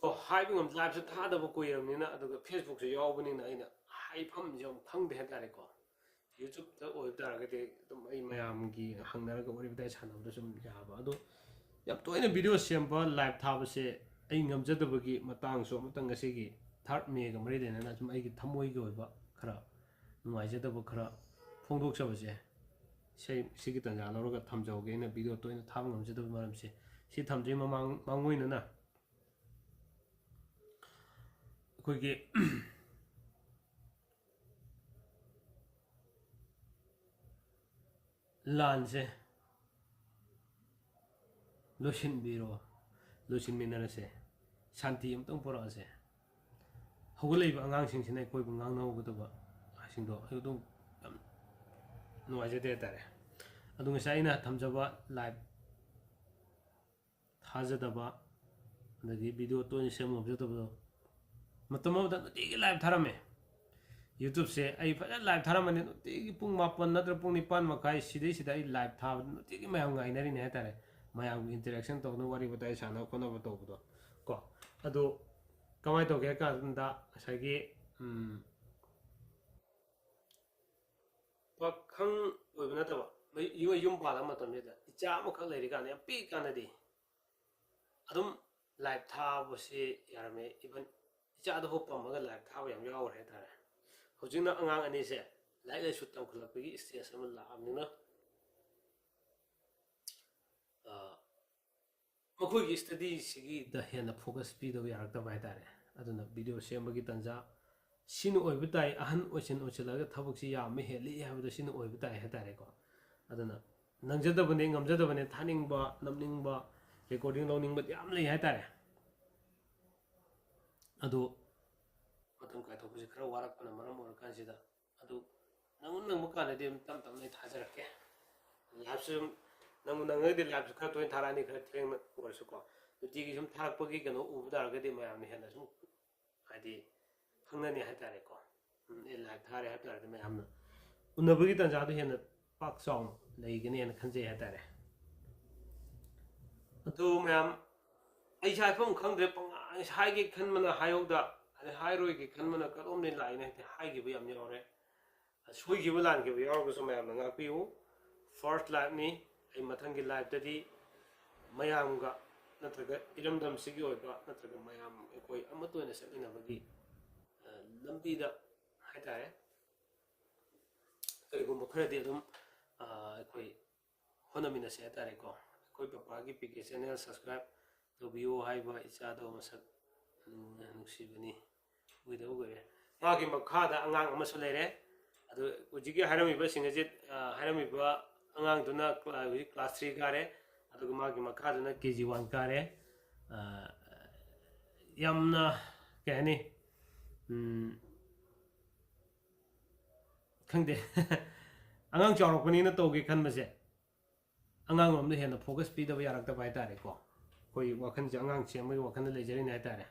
ꯑꯣ, ꯍꯥꯏꯕ ꯉꯝ-, ꯂꯥꯏꯞꯁꯨ ꯊꯥꯗꯕ ꯀꯨꯏꯔꯕꯅꯤꯅ, ꯑꯗꯨꯒ ꯐꯦꯁꯕꯨꯛꯁꯨ ꯌꯥꯎꯕꯅꯤꯅ ꯑꯩꯅ ꯍꯥꯏꯐꯝꯁꯦ ꯑꯃꯨꯛ ꯈꯪꯗꯦ ꯍꯥꯏꯇꯥꯔꯦꯀꯣ꯫ ꯌꯨꯇ꯭ꯌꯨꯕꯇ ꯑꯣꯏꯕ ꯇꯥꯔꯒꯗꯤ ꯑꯗꯨꯝ ꯑꯩ ꯃꯌꯥꯝꯒꯤ ꯍꯪꯅꯔꯒ ꯋꯥꯔꯤ ꯋꯥꯇꯥꯏ ꯁꯥꯟꯅꯕꯗ ꯁꯨꯝ ꯌꯥꯕ꯫ ꯑꯗꯣ ꯌꯥꯝ ꯇꯣꯏꯅ ꯚꯤꯗꯤꯑꯣ ꯁꯦꯝꯕ, ꯂꯥꯏꯞ ꯊꯥꯕꯁꯦ ꯑꯩ ꯉꯝꯖꯗꯕꯒꯤ ꯃꯇꯥꯡꯁꯨ ꯑꯃꯇꯪ ꯉꯁꯤꯒꯤ ꯊꯥꯔꯠ ꯃꯦꯒ ꯃꯔꯤ ꯂꯩꯅꯅ ꯁꯨꯝ ꯑꯩꯒꯤ ꯊꯃꯣꯏꯒꯤ ꯑꯣꯏꯕ ꯈꯔ ꯅꯨꯡꯉꯥꯏꯖꯗꯕ ꯈꯔ ꯐꯣꯡꯗꯣꯛꯆꯕꯁꯦ ꯁꯤ-, ꯁꯤꯒꯤ ꯇꯥꯟꯖꯥ ꯂꯧꯔꯒ ꯊꯝꯖꯍꯧꯒꯦ꯫ ꯑꯩꯅ ꯚꯤꯗꯤꯑꯣ ꯇꯣꯏꯅ ꯊꯥꯕ ꯉꯝꯖꯗꯕ ꯃꯔꯝꯁꯦ, ꯁꯤ ꯊꯝꯗ꯭ꯔꯤ ꯃꯃꯥꯡ, ꯃꯥꯡꯑꯣꯏꯅꯅ ꯑꯩꯈꯣꯏꯒꯤ ꯂꯥꯟꯁꯦ ꯂꯣꯏꯁꯤꯟꯕꯤꯔꯣ, ꯂꯣꯏꯁꯤꯟꯃꯤꯟꯅꯔꯁꯦ꯫ ꯁꯥꯟꯇꯤ ꯑꯃꯇꯪ ꯄꯨꯔꯛꯑꯁꯦ꯫ ꯍꯧꯒꯠꯂꯛꯏꯕ ꯑꯉꯥꯡꯁꯤꯡꯁꯤꯅ ꯑꯩꯈꯣꯏꯕꯨ ꯉꯥꯡꯅꯍꯧꯒꯗꯕ ꯍꯥꯏꯁꯤꯡꯗꯣ ꯑꯩ ꯑꯗꯨꯝ ꯌꯥꯝ ꯅꯨꯡꯉꯥꯏꯖꯗꯦ ꯍꯥꯏꯇꯥꯔꯦ꯫ ꯑꯗꯨ ꯉꯁꯥꯏ ꯑꯩꯅ ꯊꯝꯖꯕ ꯂꯥꯏꯚ ꯊꯥꯖꯗꯕ, ꯑꯗꯒꯤ ꯚꯤꯗꯤꯑꯣ ꯇꯣꯏꯅ ꯁꯦꯝꯕ ꯉꯝꯖꯗꯕꯗꯣ, ꯃꯇꯝ ꯑꯃꯗ ꯅꯨꯡꯇꯤꯒꯤ ꯂꯥꯏꯚ ꯊꯥꯔꯝꯃꯦ꯫ ꯌꯨꯇ꯭ꯌꯨꯕꯁꯦ ꯑꯩ ꯐꯖꯅ ꯂꯥꯏꯚ ꯊꯥꯔꯝꯃꯅꯤ, ꯅꯨꯡꯇꯤꯒꯤ ꯄꯨꯡ ꯃꯥꯄꯟ ꯅꯠꯇ꯭ꯔ ꯄꯨꯡ ꯅꯤꯄꯥꯟ ꯃꯈꯥꯏ ꯁꯤꯗꯩꯁꯤꯗ ꯑꯩ ꯂꯥꯏꯚ ꯊꯥꯕꯗ ꯅꯨꯡꯇꯤꯒꯤ ꯃꯌꯥꯝ ꯉꯥꯏꯅꯔꯤꯅꯦ ꯍꯥꯏꯇꯥꯔꯦ꯫ ꯃꯌꯥꯝꯒꯤ ꯏꯟꯇꯔꯦꯛꯁꯟ ꯇꯧꯅꯕ, ꯋꯥꯔꯤ ꯋꯥꯇꯥꯏ ꯁꯥꯟꯅꯕ ꯈꯣꯠꯅꯕ ꯇꯧꯕꯗꯣ ꯀꯣ꯫ ꯑꯗꯨ ꯀꯃꯥꯏꯅ ꯇꯧꯒꯦ ꯍꯥꯏ ꯀꯥꯟꯗ, ꯉꯁꯥꯏꯒꯤ, ꯎꯝ, ꯄꯥꯈꯪ ꯑꯣꯏꯕ ꯅꯠꯇꯕ, ꯃꯌꯨ-, ꯌꯨꯝ ꯄꯥꯜꯂ ꯃꯇꯝꯁꯤꯗ ꯏꯆꯥ ꯑꯃꯈꯛ ꯂꯩꯔꯤꯀꯥꯟꯗ, ꯌꯥꯝ ꯄꯤꯛꯏꯀꯥꯟꯗꯗꯤ ꯑꯗꯨꯝ ꯂꯥꯏꯚ ꯊꯥꯕꯁꯤ ꯌꯥꯔꯝꯃꯦ꯫ ꯏꯚꯟ ꯏꯆꯥꯗꯨꯐꯥꯎ ꯄꯝꯃꯒ ꯂꯥꯏꯚ ꯊꯥꯕ ꯌꯥꯝ ꯌꯥꯎꯈ꯭ꯔꯦ ꯍꯥꯏꯇꯥꯔꯦ꯫ ꯍꯧꯖꯤꯛꯅ ꯑꯉꯥꯡ ꯑꯅꯤꯁꯦ ꯂꯥꯏꯔꯤꯛ ꯂꯥꯏꯁꯨ ꯇꯝꯈꯠꯂꯛꯄꯒꯤ ꯁ꯭ꯇꯦꯖ ꯑꯃ ꯂꯥꯛꯑꯕꯅꯤꯅ, ꯑ, ꯃꯈꯣꯏꯒꯤ ꯁ꯭ꯇꯗꯤꯁꯤꯒꯤꯗ ꯍꯦꯟꯅ ꯐꯣꯀꯁ ꯄꯤꯗꯕ ꯌꯥꯔꯛꯇꯕ ꯍꯥꯏꯇꯥꯔꯦ꯫ ꯑꯗꯨꯅ ꯚꯤꯗꯤꯑꯣ ꯁꯦꯝꯕꯒꯤ ꯇꯥꯟꯖꯥ ꯁꯤꯅ ꯑꯣꯏꯕ ꯇꯥꯏ, ꯑꯍꯟ ꯑꯣꯏꯁꯤꯟ ꯑꯣꯏꯁꯤꯜꯂꯒ ꯊꯕꯛꯁꯤ ꯌꯥꯝꯕ ꯍꯦꯜꯂꯤ ꯍꯥꯏꯕꯗꯣ ꯁꯤꯅ ꯑꯣꯏꯕ ꯇꯥꯏ ꯍꯥꯏꯇꯥꯔꯦꯀꯣ꯫ ꯑꯗꯨꯅ ꯅꯪꯖꯗꯕꯅꯦ, ꯉꯝꯖꯗꯕꯅꯦ, ꯊꯥꯅꯤꯡꯕ, ꯅꯝꯅꯤꯡꯕ, ꯔꯦꯀꯣꯔꯗꯤꯡ ꯂꯧꯅꯤꯡꯕꯗꯤ ꯌꯥꯝ ꯂꯩ ꯍꯥꯏꯇꯥꯔꯦ꯫ ꯑꯗꯣ ꯃꯇꯝ ꯀꯥꯏꯊꯣꯛꯄꯁꯦ ꯈꯔ ꯋꯥꯔꯛꯄꯅ ꯃꯔꯝ ꯑꯣꯏꯔꯀꯥꯟꯁꯤꯗ, ꯑꯗꯨ ꯅꯪ ꯅꯪꯕ ꯀꯥꯟꯗꯗꯤ ꯑꯗꯨꯝ ꯇꯞ ꯇꯞꯅ ꯑꯩ ꯊꯥꯖꯔꯛꯀꯦ꯫ ꯂꯥꯏꯚꯁꯨ ꯑꯗꯨꯝ ꯅꯪ ꯅꯪꯉꯒꯗꯤ ꯂꯥꯏꯚꯁꯨ ꯈꯔ ꯇꯣꯏꯅ ꯊꯥꯔꯛꯑꯅꯤ, ꯈꯔ ꯊꯦꯡꯅ ꯑꯣꯏꯔꯁꯨꯀꯣ꯫ ꯅꯨꯡꯇꯤꯒꯤ ꯁꯨꯝ ꯊꯥꯔꯛꯄꯒꯤ ꯀꯩꯅꯣ ꯎꯕ ꯇꯥꯔꯒꯗꯤ ꯃꯌꯥꯝꯅ ꯍꯦꯟꯅ ꯁꯨꯝ, ꯍꯥꯏꯗꯤ, ꯈꯪꯅꯅꯤ ꯍꯥꯏꯇꯥꯔꯦꯀꯣ꯫ ꯎꯝ, ꯑꯦ, ꯂꯥꯏꯚ ꯊꯥꯔꯦ ꯍꯥꯏꯕ ꯇꯥꯔꯒꯗꯤ ꯃꯌꯥꯝꯅ ꯎꯅꯕꯒꯤ ꯇꯥꯟꯖꯥꯗꯣ ꯍꯦꯟꯅ ꯄꯥꯛ ꯆꯥꯎꯅ ꯂꯩꯒꯅꯤꯅ ꯈꯟꯖꯩ ꯍꯥꯏꯇꯥꯔꯦ꯫ ꯑꯗꯨ ꯃꯌꯥꯝ, ꯑꯩꯁꯦ ꯍꯥꯏꯐꯝ ꯈꯪꯗ꯭ꯔꯦ, ꯄꯪꯍꯥꯏ ꯍꯥꯏꯒꯦ ꯈꯟꯕꯅ ꯍꯥꯏꯍꯧꯗ, ꯑꯗꯩ ꯍꯥꯏꯔꯣꯏꯒꯦ ꯈꯟꯕꯅ ꯀꯔꯣꯝꯗꯩ ꯂꯥꯛꯏꯅ ꯍꯦꯛꯇ ꯍꯥꯏꯈꯤꯕ ꯌꯥꯝ ꯌꯥꯎꯔꯦ꯫ ꯁꯣꯏꯈꯤꯕ ꯂꯥꯟꯈꯤꯕ ꯌꯥꯎꯔꯒꯁꯨ ꯃꯌꯥꯝꯅ ꯉꯥꯛꯄꯤꯌꯨ꯫ ꯐꯥꯔꯁ ꯂꯥꯏꯚꯅꯤ꯫ ꯑꯩ ꯃꯊꯪꯒꯤ ꯂꯥꯏꯚꯇꯗꯤ ꯃꯌꯥꯝꯒ ꯅꯠꯇ꯭ꯔꯒ ꯏꯔꯝꯗꯝꯁꯤꯒꯤ ꯑꯣꯏꯕ ꯅꯠꯇ꯭ꯔꯒ ꯃꯌꯥꯝ ꯑꯩꯈꯣꯏ ꯑꯃꯠꯇ ꯑꯣꯏꯅ ꯆꯠꯃꯤꯟꯅꯕꯒꯤ, ꯑ, ꯂꯝꯕꯤꯗ ꯍꯥꯏꯇꯥꯔꯦ, ꯀꯔꯤꯒꯨꯝꯕ ꯈꯔꯗꯤ ꯑꯗꯨꯝ, ꯑ, ꯑꯩꯈꯣꯏ ꯍꯣꯠꯅꯃꯤꯟꯅꯁꯦ ꯍꯥꯏꯇꯥꯔꯦꯀꯣ꯫ ꯑꯩꯈꯣꯏ ꯄꯄꯥꯒꯤ ꯄꯤ ꯀꯦ ꯆꯦꯅꯦꯜ ꯁꯕꯁꯀ꯭ꯔꯥꯏꯕ ꯇꯧꯕꯤꯌꯨ ꯍꯥꯏꯕ ꯏꯆꯥꯗꯣ ꯃꯁꯛ ꯅꯨꯡ-, ꯅꯨꯡꯁꯤꯕꯅꯤ꯫ ꯎꯏꯗꯕ ꯀꯨꯏꯔꯦ꯫ ꯃꯥꯒꯤ ꯃꯈꯥꯗ ꯑꯉꯥꯡ ꯑꯃꯁꯨ ꯂꯩꯔꯦ꯫ ꯑꯗꯨ ꯍꯧꯖꯤꯛꯀꯤ ꯍꯥꯏꯔꯝꯃꯤꯕꯁꯤꯡ ꯑꯁꯤ, ꯑ, ꯍꯥꯏꯔꯝꯃꯤꯕ ꯑꯉꯥꯡꯗꯨꯅ ꯀ꯭ꯂꯥ-, ꯍꯧꯖꯤꯛ ꯀ꯭ꯂꯥꯁ ꯊ꯭ꯔꯤ ꯀꯥꯔꯦ, ꯑꯗꯨꯒ ꯃꯥꯒꯤ ꯃꯈꯥꯗꯨꯅ ꯀꯦ ꯖꯤ ꯋꯥꯟ ꯀꯥꯔꯦ꯫ ꯑ, ꯌꯥꯝꯅ, ꯀꯩ ꯍꯥꯏꯅꯤ, ꯎꯝ, ꯈꯪꯗꯦ꯫ ꯑꯉꯥꯡ ꯆꯥꯎꯔꯛꯄꯅꯤꯅ ꯇꯧꯒꯦ ꯈꯟꯕꯁꯦ, ꯑꯉꯥꯡ ꯂꯣꯝꯗ ꯍꯦꯟꯅ focus ꯄꯤꯗꯕ ꯌꯥꯔꯛꯇꯕ ꯍꯥꯏꯇꯥꯔꯦꯀꯣ꯫ ꯑꯩꯈꯣꯏ ꯋꯥꯈꯜꯁꯦ ꯑꯉꯥꯡ ꯁꯦꯝꯕꯒꯤ ꯋꯥꯈꯜꯗ ꯂꯩꯖꯔꯤꯅꯦ ꯍꯥꯏꯇꯥꯔꯦ꯫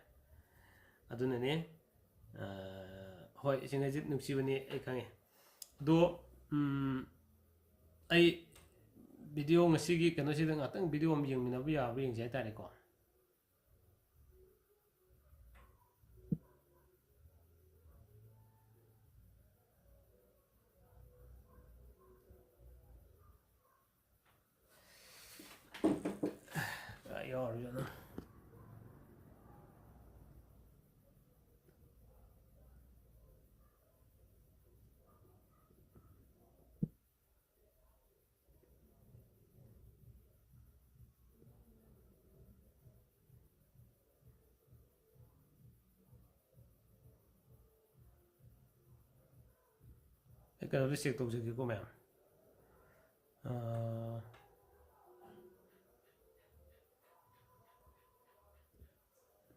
ꯑꯗꯨꯅꯅꯦ, ꯑ, ꯍꯣꯏ, ꯁꯤꯡꯒꯖꯤꯠ ꯅꯨꯡꯁꯤꯕꯅꯤ, ꯑꯩ ꯈꯪꯉꯦ꯫ ꯑꯗꯣ, ꯎꯝ, ꯑꯩ video ꯉꯁꯤꯒꯤ ꯀꯩꯅꯣꯁꯤꯗ ꯉꯥꯛꯇꯪ video ꯑꯃ ꯌꯦꯡꯃꯤꯟꯅꯕ ꯌꯥꯕ꯭ꯔꯥ ꯌꯦꯡꯁꯦ ꯍꯥꯏꯇꯥꯔꯦꯀꯣ꯫ ꯀꯥꯏ ꯌꯥꯎꯔꯤꯖꯥꯠꯅꯣ? ꯑꯩ ꯀꯩꯅꯣꯗ check ꯇꯧꯖꯒꯦꯀꯣ, ꯃꯌꯥꯝ꯫ ꯑꯥ,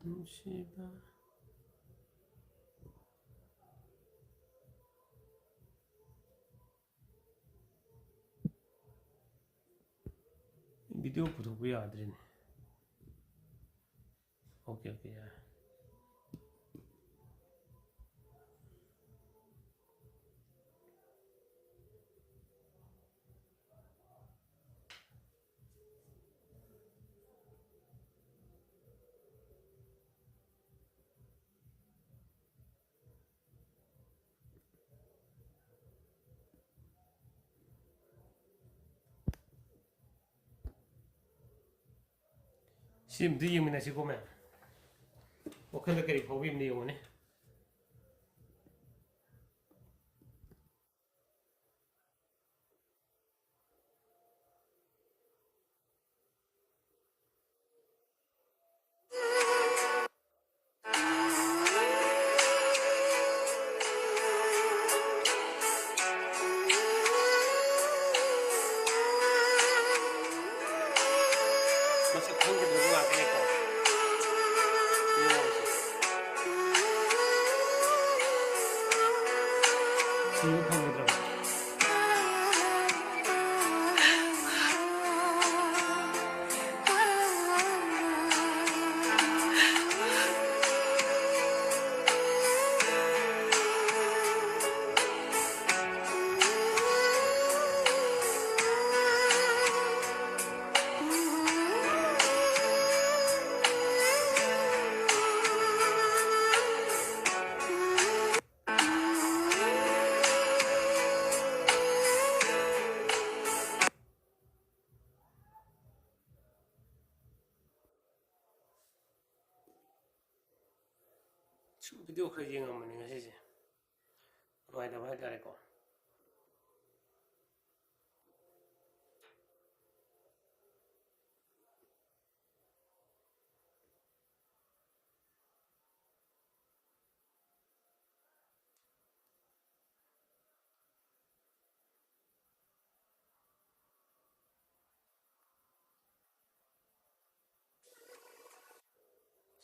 ꯅꯨꯡꯁꯤꯕ꯫ Video ꯄꯨꯊꯣꯛꯄ ꯌꯥꯗ꯭ꯔꯦꯅꯦ꯫ Okay, okay, ꯌꯥꯔꯦ꯫ ꯁꯤ ꯑꯝꯇ ꯌꯦꯡꯃꯤꯟꯅꯁꯤꯀꯣ, ꯃꯌꯥꯝ꯫ ꯋꯥꯈꯜꯗ ꯀꯔꯤ ꯐꯥꯎꯕꯤꯕꯅꯣ ꯌꯦꯡꯉꯨꯅꯦ꯫ ꯃꯁꯛ ꯈꯪꯗꯕ ꯉꯥꯛꯇꯅꯤꯀꯣ꯫ ꯊꯤꯕ ꯐꯪꯒꯗ꯭ꯔꯕ? ꯁꯨꯝ ꯚꯤꯗꯤꯑꯣ ꯈꯔ ꯌꯦꯡꯉꯝꯕꯅꯤ ꯉꯁꯤꯁꯦ, ꯅꯨꯡꯉꯥꯏꯇꯕ ꯍꯥꯏꯇꯥꯔꯦꯀꯣ꯫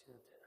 ꯁꯤ ꯅꯠꯇꯦ꯫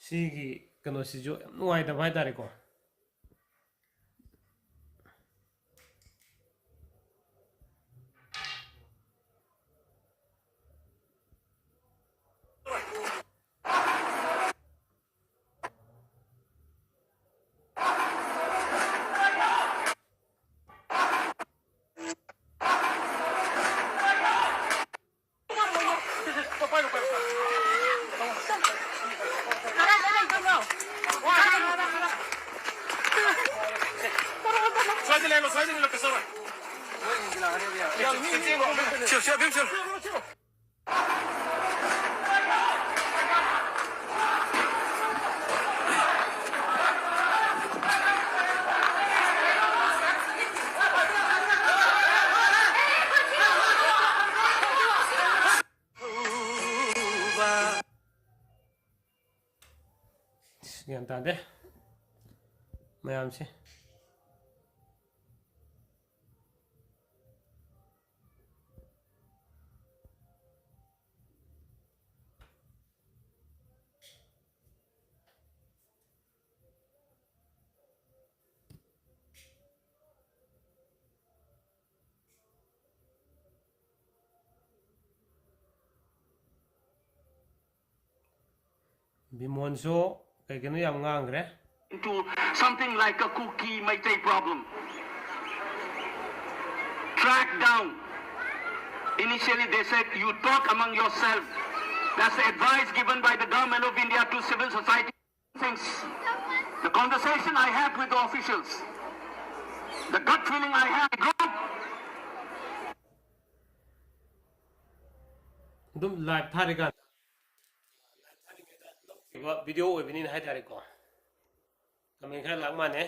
ꯁꯤꯒꯤ ꯀꯩꯅꯣꯁꯤꯁꯨ ꯌꯥꯝ ꯅꯨꯡꯉꯥꯏꯇꯕ ꯍꯥꯏꯇꯥꯔꯦꯀꯣ꯫ ꯒ꯭ꯌꯥꯟ ꯇꯥꯗꯦ ꯃꯌꯥꯝꯁꯦ꯫ ꯕꯤꯃꯣꯟꯁꯨ ꯀꯩ ꯀꯩꯅꯣ ꯌꯥꯝ ꯉꯥꯡꯈ꯭ꯔꯦ꯫ Into something like a Kuki Meitei problem. Track down. Initially, they said, "You talk among yourself." That's the advice given by the government of India to civil society. Things. The conversation I have with the officials, the gut feeling I have, group. ꯑꯗꯨꯝ live ꯊꯥꯔꯤꯀꯥꯟꯗ video ꯑꯣꯏꯕꯅꯤꯅ ꯍꯥꯏꯇꯥꯔꯦꯀꯣ꯫ ꯀꯃꯦꯟ ꯈꯔ ꯂꯥꯛ ꯃꯥꯟꯅꯦ꯫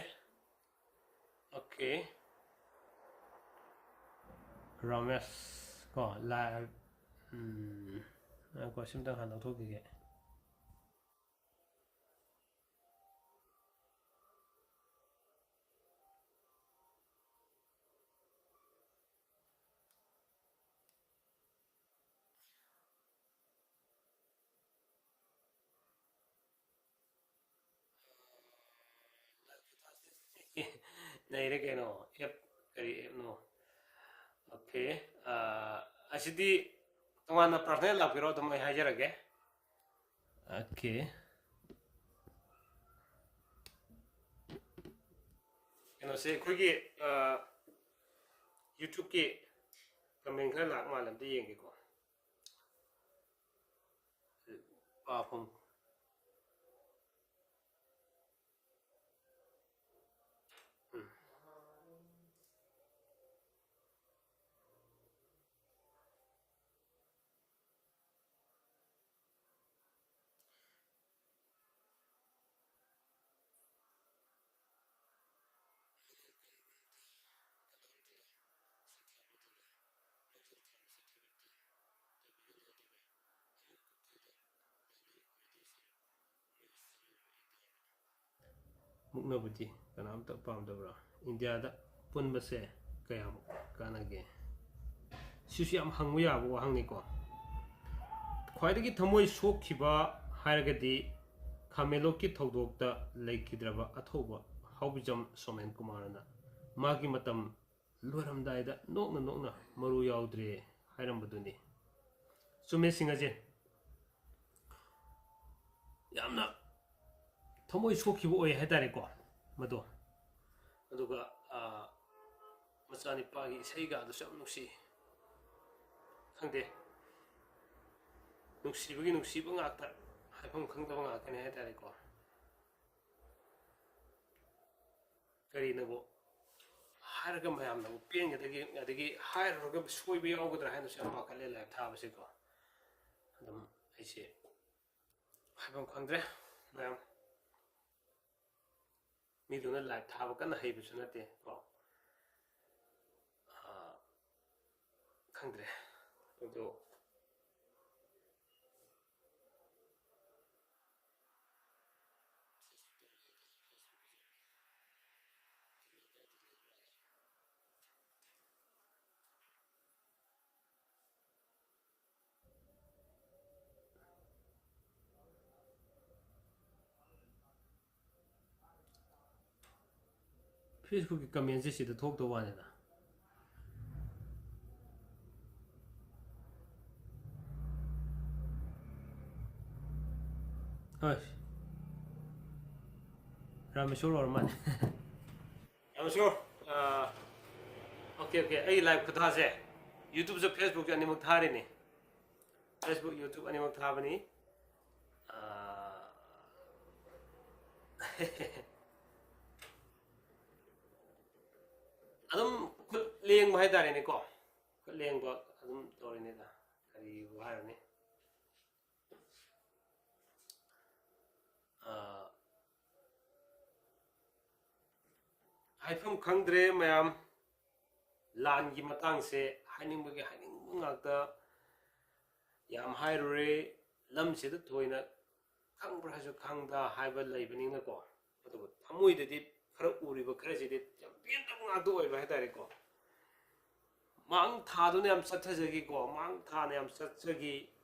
Okay. Ramesh ꯀꯣ, live. ꯎꯝ, ꯉꯥꯏꯈꯣ, ꯁꯤꯝꯇꯪ ꯍꯥꯟꯅ ꯂꯧꯊꯣꯛꯈꯤꯒꯦ꯫ ꯅꯩꯔꯦ ꯀꯩꯅꯣ꯫ ꯑꯦꯞ, ꯀꯔꯤ ꯑꯦꯞꯅꯣ? ꯑꯣꯀꯦ꯫ ꯑꯁꯤꯗꯤ ꯇꯣꯉꯥꯟꯅ ꯄꯥꯔꯁꯣꯅꯦꯜ ꯂꯥꯛꯄꯤꯔꯣ, ꯑꯗꯨꯝ ꯑꯩ ꯍꯥꯏꯖꯔꯒꯦ꯫ ꯑꯣꯀꯦ꯫ ꯀꯩꯅꯣꯁꯦ, ꯑꯩꯈꯣꯏꯒꯤ ꯌꯨꯇ꯭ꯌꯨꯕꯀꯤ ꯀꯃꯦꯟ ꯈꯔ ꯂꯥꯛ ꯃꯥꯜꯂꯦ, ꯑꯝꯇ ꯌꯦꯡꯒꯦꯀꯣ꯫ ꯄꯥꯐꯝ꯫ ꯎꯝ꯫ ꯄꯨꯛꯅꯕꯨꯗꯤ ꯀꯅꯥꯝꯇ ꯄꯥꯝꯗꯕ꯭ꯔꯥ? ꯏꯟꯗꯤꯌꯥꯗ ꯄꯨꯟꯕꯁꯦ ꯀꯌꯥꯝ ꯀꯥꯟꯅꯒꯦ? ꯁꯤꯁꯨ ꯌꯥꯝ ꯍꯪꯕ ꯌꯥꯕ ꯋꯥꯍꯪꯅꯤꯀꯣ꯫ ꯈ꯭ꯋꯥꯏꯗꯒꯤ ꯊꯃꯣꯏ ꯁꯣꯛꯈꯤꯕ ꯍꯥꯏꯔꯒꯗꯤ ꯈꯥꯃꯦꯟꯂꯣꯛꯀꯤ ꯊꯧꯗꯣꯛꯇ ꯂꯩꯈꯤꯗ꯭ꯔꯕ ꯑꯊꯧꯕ ꯍꯥꯎꯕꯤꯖꯝ ꯁꯣꯃꯦꯟ ꯀꯨꯃꯥꯔꯅ ꯃꯥꯒꯤ ꯃꯇꯝ ꯂꯣꯏꯔꯝꯗꯥꯏꯗ ꯅꯣꯛꯅ ꯅꯣꯛꯅ "ꯃꯔꯨ ꯌꯥꯎꯗ꯭ꯔꯦ" ꯍꯥꯏꯔꯝꯕꯗꯨꯅꯤ꯫ ꯆꯨꯝꯃꯦ ꯁꯤꯡ ꯑꯁꯦ꯫ ꯌꯥꯝꯅ ꯊꯃꯣꯏ ꯁꯣꯛꯈꯤꯕ ꯑꯣꯏ ꯍꯥꯏꯇꯥꯔꯦꯀꯣ ꯃꯗꯣ꯫ ꯑꯗꯨꯒ, ꯑꯥ, ꯃꯆꯥꯅꯤꯄꯥꯒꯤ ꯏꯁꯩꯒ ꯑꯗꯨꯁꯨ ꯌꯥꯝ ꯅꯨꯡꯁꯤ꯫ ꯈꯪꯗꯦ, ꯅꯨꯡꯁꯤꯕꯒꯤ ꯅꯨꯡꯁꯤꯕ ꯉꯥꯛꯇ, ꯍꯥꯏꯐꯝ ꯈꯪꯗꯕ ꯉꯥꯛꯇꯅꯦ ꯍꯥꯏꯇꯥꯔꯦꯀꯣ꯫ ꯀꯔꯤꯅꯕꯨ ꯍꯥꯏꯔꯒ ꯃꯌꯥꯝꯅꯕꯨ ꯄꯦꯟꯒꯗꯒꯦ, ꯑꯗꯒꯤ ꯍꯥꯏꯔꯨꯔꯒ ꯁꯣꯏꯕ ꯌꯥꯎꯒꯗ꯭ꯔꯥ ꯍꯥꯏꯅꯁꯨ ꯌꯥꯝ ꯄꯥꯈꯠꯂꯦ ꯂꯥꯏꯞ ꯊꯥꯕꯁꯦꯀꯣ꯫ ꯑꯗꯨꯝ ꯑꯩꯁꯦ ꯍꯥꯏꯐꯝ ꯈꯪꯗ꯭ꯔꯦ ꯃꯌꯥꯝ꯫ ꯃꯤꯗꯨꯅ ꯂꯥꯏꯞ ꯊꯥꯕ ꯀꯟꯅ ꯍꯩꯕꯁꯨ ꯅꯠꯇꯦ ꯀꯣ꯫ ꯑꯥ, ꯈꯪꯗ꯭ꯔꯦ꯫ ꯑꯗꯣ Facebook ꯀꯤ comment ꯁꯦ ꯁꯤꯗ ꯊꯣꯛꯇꯧ ꯋꯥꯅꯤꯗ꯫ ꯍꯣꯏ, ꯔꯥꯃꯦꯁꯣꯔ ꯑꯣꯏꯔ ꯃꯥꯜꯂꯦ꯫ ꯔꯥꯃꯦꯁꯣꯔ, ꯑꯥ, OK, OK, ꯑꯩ ꯂꯥꯏꯚ ꯈꯨꯊꯥꯁꯦ YouTube ꯁꯨ Facebook ꯁꯨ ꯑꯅꯤꯃꯛ ꯊꯥꯔꯤꯅꯤ꯫ Facebook, YouTube ꯑꯅꯤꯃꯛ ꯊꯥꯕꯅꯤ꯫ ꯑꯥ, ꯑꯗꯨꯝ ꯈꯨꯠ ꯂꯦꯡꯕ ꯍꯥꯏꯇꯥꯔꯦꯅꯦꯀꯣ꯫ ꯈꯨꯠ ꯂꯦꯡꯕ ꯑꯗꯨꯝ ꯇꯧꯔꯤꯅꯤꯗ꯫ ꯀꯔꯤꯕꯨ ꯍꯥꯏꯔꯨꯅꯤ? ꯑꯥ, ꯍꯥꯏꯐꯝ ꯈꯪꯗ꯭ꯔꯦ ꯃꯌꯥꯝ꯫ ꯂꯥꯟꯒꯤ ꯃꯇꯥꯡꯁꯦ ꯍꯥꯏꯅꯤꯡꯕꯒꯤ ꯍꯥꯏꯅꯤꯡꯕ ꯉꯥꯛꯇ ꯌꯥꯝ ꯍꯥꯏꯔꯨꯔꯦ꯫ ꯂꯝꯁꯤꯗ ꯊꯣꯏꯅ ꯈꯪꯕ꯭ꯔꯥ ꯍꯥꯏꯁꯨ ꯈꯪꯗ ꯍꯥꯏꯕ ꯂꯩꯕꯅꯤꯅꯀꯣ꯫ ꯑꯗꯨꯕꯨ ꯊꯃꯣꯏꯗꯗꯤ ꯈꯔ ꯎꯔꯤꯕ ꯈꯔꯁꯤꯗꯤ ꯌꯥꯝ ꯄꯦꯟꯗꯕ ꯉꯥꯛꯇ ꯑꯣꯏꯕ ꯍꯥꯏꯇꯥꯔꯦꯀꯣ꯫ ꯃꯥꯡ ꯊꯥꯗꯨꯅ ꯌꯥꯝ ꯆꯠꯊꯖꯈꯤꯀꯣ, ꯃꯥꯡ ꯊꯥꯅ ꯌꯥꯝ ꯆꯠꯆꯈꯤ꯫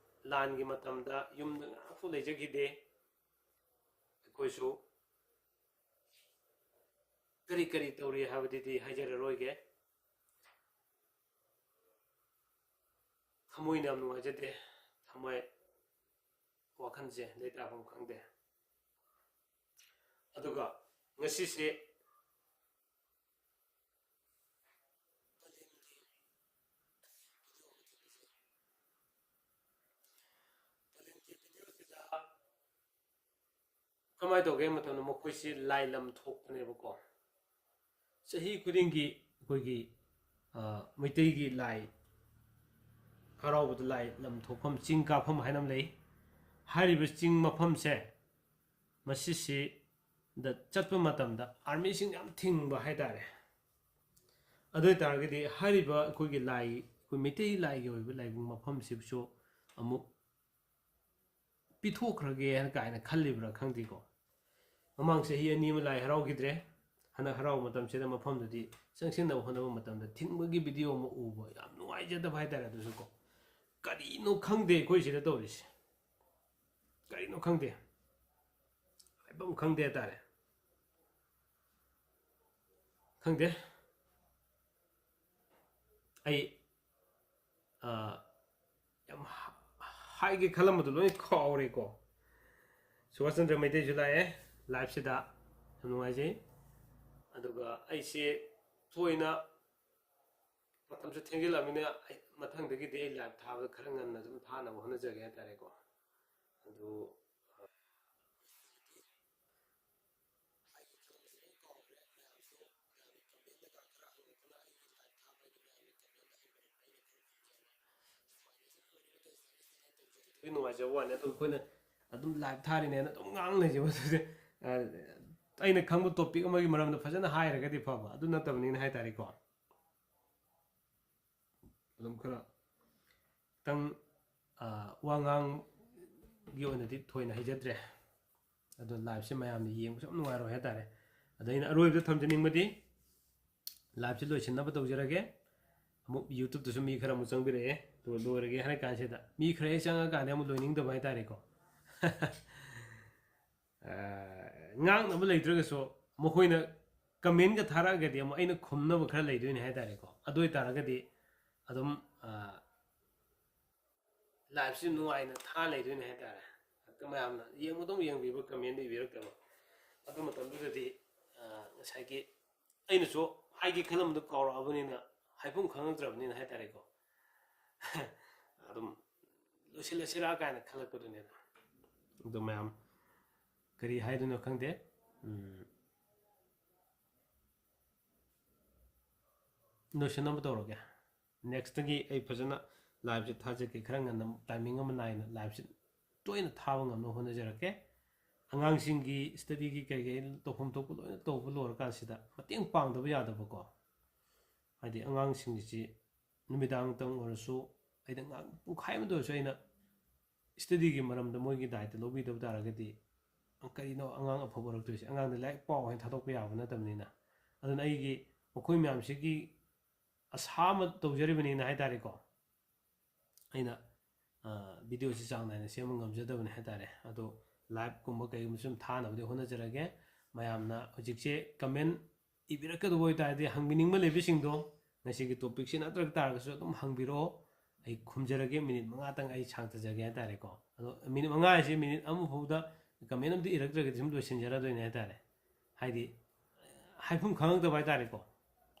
ꯂꯥꯟꯒꯤ ꯃꯇꯝꯗ ꯌꯨꯝꯗ ꯉꯥꯏꯍꯥꯛꯄꯨ ꯂꯩꯖꯈꯤꯗꯦ꯫ ꯑꯩꯈꯣꯏꯁꯨ ꯀꯔꯤ ꯀꯔꯤ ꯇꯧꯔꯤ ꯍꯥꯏꯕꯗꯨꯗꯤ ꯍꯥꯏꯖꯔꯔꯣꯏꯒꯦ꯫ ꯊꯃꯣꯏꯅ ꯌꯥꯝ ꯅꯨꯡꯉꯥꯏꯖꯗꯦ꯫ ꯊꯃꯣꯏ ꯋꯥꯈꯜꯁꯦ ꯂꯩꯇꯥꯐꯝ ꯈꯪꯗꯦ꯫ ꯑꯗꯨꯒ ꯉꯁꯤꯁꯦ ꯀꯃꯥꯏꯅ ꯇꯧꯒꯦ ꯍꯥꯏꯕ ꯃꯇꯝꯗ ꯃꯈꯣꯏꯁꯤ ꯂꯥꯏ ꯂꯝ ꯊꯣꯛꯄꯅꯦꯕꯀꯣ꯫ ꯆꯍꯤ ꯈꯨꯗꯤꯡꯒꯤ ꯑꯩꯈꯣꯏꯒꯤ, ꯑ, ꯃꯩꯇꯩꯒꯤ ꯂꯥꯏ ꯍꯔꯥꯎꯕꯗ ꯂꯥꯏ ꯂꯝ ꯊꯣꯛꯐꯝ, ꯆꯤꯡ ꯀꯥꯐꯝ ꯍꯥꯏꯅ ꯑꯃ ꯂꯩ꯫ ꯍꯥꯏꯔꯤꯕ ꯆꯤꯡ ꯃꯐꯝꯁꯦ, ꯃꯁꯤꯁꯤꯗ ꯆꯠꯄ ꯃꯇꯝꯗ ꯑꯥꯔꯃꯤꯁꯤꯡ ꯌꯥꯝ ꯊꯤꯡꯕ ꯍꯥꯏꯇꯥꯔꯦ꯫ ꯑꯗꯨ ꯑꯣꯏ ꯇꯥꯔꯒꯗꯤ ꯍꯥꯏꯔꯤꯕ ꯑꯩꯈꯣꯏꯒꯤ ꯂꯥꯏ, ꯑꯩꯈꯣꯏ ꯃꯩꯇꯩ ꯂꯥꯏꯒꯤ ꯑꯣꯏꯕ ꯂꯥꯏꯕꯨꯡ ꯃꯐꯝꯁꯤꯕꯨꯁꯨ ꯑꯃꯨꯛ ꯄꯤꯊꯣꯛꯈ꯭ꯔꯒꯦ ꯍꯥꯏꯅ ꯀꯥꯏꯅ ꯈꯜꯂꯤꯕ꯭ꯔꯥ ꯈꯪꯗꯦꯀꯣ꯫ ꯃꯃꯥꯡ ꯆꯍꯤ ꯑꯅꯤ ꯑꯃ ꯂꯥꯏ ꯍꯔꯥꯎꯈꯤꯗ꯭ꯔꯦ꯫ ꯍꯟꯗꯛ ꯍꯔꯥꯎꯕ ꯃꯇꯝꯁꯤꯗ ꯃꯐꯝꯗꯨꯗꯤ ꯆꯪꯁꯤꯟꯅꯕ ꯍꯣꯠꯅꯕ ꯃꯇꯝꯗ ꯊꯤꯡꯕꯒꯤ ꯚꯤꯗꯤꯑꯣ ꯑꯃ ꯎꯕ, ꯌꯥꯝ ꯅꯨꯡꯉꯥꯏꯖꯗꯕ ꯍꯥꯏꯇꯥꯔꯦ꯫ ꯑꯗꯨꯁꯨ ꯀꯣ, ꯀꯔꯤꯅꯣ ꯈꯪꯗꯦ ꯑꯩꯈꯣꯏ ꯁꯤꯗ ꯇꯧꯔꯤꯁꯦ, ꯀꯔꯤꯅꯣ ꯈꯪꯗꯦ, ꯍꯥꯏꯐꯝ ꯈꯪꯗꯦ ꯍꯥꯏꯇꯥꯔꯦ꯫ ꯈꯪꯗꯦ, ꯑꯩ, ꯑ, ꯌꯥꯝ ꯍ-, ꯍꯥꯏꯒꯦ ꯈꯜꯂꯝꯕꯗꯣ ꯂꯣꯏ ꯀꯥꯎꯔꯦꯀꯣ꯫ ꯁꯨꯕꯥꯁ ꯆꯟꯗ꯭ꯔ ꯃꯩꯇꯩꯁꯨ ꯂꯥꯛꯑꯦ ꯂꯥꯏꯞꯁꯤꯗ, ꯌꯥꯝ ꯅꯨꯡꯉꯥꯏꯖꯩ꯫ ꯑꯗꯨꯒ ꯑꯩꯁꯦ ꯊꯣꯏꯅ ꯃꯇꯝꯁꯨ ꯊꯦꯡꯖꯤꯜꯂꯛꯑꯃꯤꯅ ꯑꯩ ꯃꯊꯪꯗꯒꯤꯗꯤ ꯑꯩ ꯂꯥꯏꯞ ꯊꯥꯕꯗ ꯈꯔ ꯉꯟꯅ ꯑꯗꯨꯝ ꯊꯥꯅꯕ ꯍꯣꯠꯅꯖꯒꯦ ꯍꯥꯏꯇꯥꯔꯦꯀꯣ꯫ ꯑꯗꯨ ꯅꯨꯡꯉꯥꯏꯖꯕ ꯋꯥꯅꯤ꯫ ꯑꯗꯨ ꯑꯩꯈꯣꯏꯅ ꯑꯗꯨꯝ ꯂꯥꯏꯞ ꯊꯥꯔꯤꯅꯦꯅ ꯑꯗꯨꯝ ꯉꯥꯡ ꯂꯩꯖꯕ, ꯑꯗꯨꯗꯤ, ꯑ, ꯑꯩꯅ ꯈꯪꯕ ꯇꯣꯄꯤꯛ ꯑꯃꯒꯤ ꯃꯔꯝꯗ ꯐꯖꯅ ꯍꯥꯏꯔꯒꯗꯤ ꯐꯕ, ꯑꯗꯨ ꯅꯠꯇꯕꯅꯤꯅ ꯍꯥꯏꯇꯥꯔꯦꯀꯣ꯫ ꯑꯗꯨꯝ ꯈꯔ ꯈꯤꯇꯪ, ꯑ, ꯋꯥ ꯉꯥꯡꯒꯤ ꯑꯣꯏꯅꯗꯤ ꯊꯣꯏꯅ ꯍꯩꯖꯗ꯭ꯔꯦ꯫ ꯑꯗꯣ liveꯁꯦ ꯃꯌꯥꯝꯅ ꯌꯦꯡꯕꯁꯨ ꯌꯥꯝ ꯅꯨꯡꯉꯥꯏꯔꯣꯏ ꯍꯥꯏꯇꯥꯔꯦ꯫ ꯑꯗꯣ ꯑꯩꯅ ꯑꯔꯣꯏꯕꯗ ꯊꯝꯖꯅꯤꯡꯕꯗꯤ, liveꯁꯦ ꯂꯣꯏꯁꯤꯟꯅꯕ ꯇꯧꯖꯔꯒꯦ꯫ ꯑꯃꯨꯛ YouTubeꯇꯁꯨ ꯃꯤ ꯈꯔ ꯑꯃꯨꯛ ꯆꯪꯕꯤꯔꯛꯑꯦ꯫ ꯑꯗꯨꯒ ꯂꯣꯏꯔꯒꯦ ꯍꯥꯏꯔ ꯀꯥꯟꯁꯤꯗ ꯃꯤ ꯈꯔ ꯍꯦꯛ ꯆꯪꯉꯀꯥꯟꯗ ꯑꯃꯨꯛ ꯂꯣꯏꯅꯤꯡꯗꯕ ꯍꯥꯏꯇꯥꯔꯦꯀꯣ꯫ ꯑ, ꯉꯥꯡꯅꯕ ꯂꯩꯇ꯭ꯔꯒꯁꯨ ꯃꯈꯣꯏꯅ commentꯀ ꯊꯥꯔꯛꯑꯒꯗꯤ ꯑꯃꯨꯛ ꯑꯩꯅ ꯈꯨꯝꯅꯕ ꯈꯔ ꯂꯩꯗꯣꯏꯅꯦ ꯍꯥꯏꯇꯥꯔꯦꯀꯣ꯫ ꯑꯗꯨ ꯑꯣꯏꯇꯥꯔꯒꯗꯤ ꯑꯗꯨꯝ, ꯑ, liveꯁꯤ ꯅꯨꯡꯉꯥꯏꯅ ꯊꯥ ꯂꯩꯗꯣꯏꯅꯦ ꯍꯥꯏꯇꯥꯔꯦ꯫ ꯃꯌꯥꯝꯅ ꯌꯦꯡꯕꯗꯧ ꯌꯦꯡꯕꯤꯕ, commentꯗ ꯏꯕꯤꯔꯛꯇꯕ꯫ ꯑꯗꯨ ꯃꯇꯝꯗꯨꯗꯗꯤ, ꯑ, ꯉꯁꯥꯏꯒꯤ ꯑꯩꯅꯁꯨ ꯍꯥꯏꯒꯦ ꯈꯜꯂꯝꯕꯗꯣ ꯀꯥꯎꯔꯛꯑꯕꯅꯤꯅ, ꯍꯥꯏꯐꯝ ꯈꯪꯉꯛꯇ꯭ꯔꯕꯅꯤꯅ ꯍꯥꯏꯇꯥꯔꯦꯀꯣ꯫ ꯑꯗꯨꯝ ꯂꯣꯏꯁꯤꯜꯂꯁꯤꯔꯥ ꯀꯥꯏꯅ ꯈꯜꯂꯛꯄꯗꯨꯅꯦꯗ꯫ ꯑꯗꯣ ꯃꯌꯥꯝ ꯀꯔꯤ ꯍꯥꯏꯗꯣꯏꯅꯣ ꯈꯪꯗꯦ꯫ ꯎꯝ, ꯂꯣꯏꯁꯤꯟꯅꯕ ꯇꯧꯔꯒꯦ꯫ Nextꯇꯒꯤ ꯑꯩ ꯐꯖꯅ liveꯁꯦ ꯊꯥꯖꯒꯦ, ꯈꯔ ꯉꯟꯅ timing ꯑꯃ ꯅꯥꯏꯅ liveꯁꯦ ꯇꯣꯏꯅ ꯊꯥꯕ ꯉꯝꯅꯕ ꯍꯣꯠꯅꯖꯔꯛꯀꯦ꯫ ꯑꯉꯥꯡꯁꯤꯡꯒꯤ studyꯒꯤ ꯀꯩꯀꯩ ꯇꯧꯐꯝ ꯊꯣꯛꯄ ꯂꯣꯏꯅ ꯇꯧꯕ ꯂꯣꯏꯔꯀꯥꯟꯁꯤꯗ ꯃꯇꯦꯡ ꯄꯥꯡꯗꯕ ꯌꯥꯗꯕꯀꯣ꯫ ꯍꯥꯏꯗꯤ ꯑꯉꯥꯡꯁꯤꯡꯁꯤ ꯅꯨꯃꯤꯗꯥꯡꯇꯪ ꯑꯣꯏꯔꯁꯨ ꯑꯩꯅ ꯉꯥꯏꯍꯥꯛ ꯄꯨꯡꯈꯥꯏ ꯑꯃꯗ ꯑꯣꯏꯔꯁꯨ ꯑꯩꯅ studyꯒꯤ ꯃꯔꯝꯗ ꯃꯣꯏꯒꯤ ꯗꯥꯏꯇ ꯂꯧꯕꯤꯗꯕ ꯇꯥꯔꯒꯗꯤ ꯀꯔꯤꯅꯣ ꯑꯉꯥꯡ ꯑꯐꯕ ꯑꯣꯏꯔꯛꯇꯣꯏꯁꯦ? ꯑꯉꯥꯡꯗ ꯂꯥꯏꯔꯤꯛ ꯄꯥꯎ ꯍꯥꯏꯅ ꯊꯥꯗꯣꯛꯄ ꯌꯥꯕ ꯅꯠꯇꯕꯅꯤꯅ꯫ ꯑꯗꯨꯅ ꯑꯩꯒꯤ ꯃꯈꯣꯏ ꯃꯌꯥꯝꯁꯤꯒꯤ ꯑꯁꯥ ꯑꯃ ꯇꯧꯖꯔꯤꯕꯅꯤꯅ ꯍꯥꯏꯇꯥꯔꯦꯀꯣ꯫ ꯑꯩꯅ, ꯑ, videoꯁꯤ ꯆꯥꯡ ꯅꯥꯏꯅ ꯁꯦꯝꯕ ꯉꯝꯖꯗꯕꯅꯤ ꯍꯥꯏꯇꯥꯔꯦ꯫ ꯑꯗꯣ liveꯀꯨꯝꯕ ꯀꯩꯒꯨꯝꯕ ꯁꯨꯝ ꯊꯥꯅꯕꯗꯤ ꯍꯣꯠꯅꯖꯔꯒꯦ꯫ ꯃꯌꯥꯝꯅ ꯍꯧꯖꯤꯛꯁꯦ comment ꯏꯕꯤꯔꯛꯀꯗꯕ ꯑꯣꯏꯇꯥꯔꯗꯤ, ꯍꯪꯕꯤꯅꯤꯡꯕ ꯂꯩꯕꯁꯤꯡꯗꯣ, ꯉꯁꯤꯒꯤ topicꯁꯤ ꯅꯠꯇ꯭ꯔꯒ ꯇꯥꯔꯒꯁꯨ ꯑꯗꯨꯝ ꯍꯪꯕꯤꯔꯛꯑꯣ꯫ ꯑꯩ ꯈꯨꯝꯖꯔꯒꯦ, ꯃꯤꯅꯤꯠ ꯃꯉꯥꯇꯪ ꯑꯩ ꯁꯥꯡꯊꯖꯒꯦ ꯍꯥꯏꯇꯥꯔꯦꯀꯣ꯫ ꯑꯗꯣ ꯃꯤꯅꯤꯠ ꯃꯉꯥ ꯍꯥꯏꯁꯦ ꯃꯤꯅꯤꯠ ꯑꯃ ꯐꯥꯎꯗ comment ꯑꯝꯇ ꯏꯔꯛꯇ꯭ꯔꯒꯗꯤ ꯁꯨꯝ ꯂꯣꯏꯁꯤꯟꯖꯔꯗꯣꯏꯅꯦ ꯍꯥꯏꯇꯥꯔꯦ꯫ ꯍꯥꯏꯗꯤ ꯍꯥꯏꯐꯝ ꯈꯪꯉꯛꯇꯕ ꯍꯥꯏꯇꯥꯔꯦꯀꯣ꯫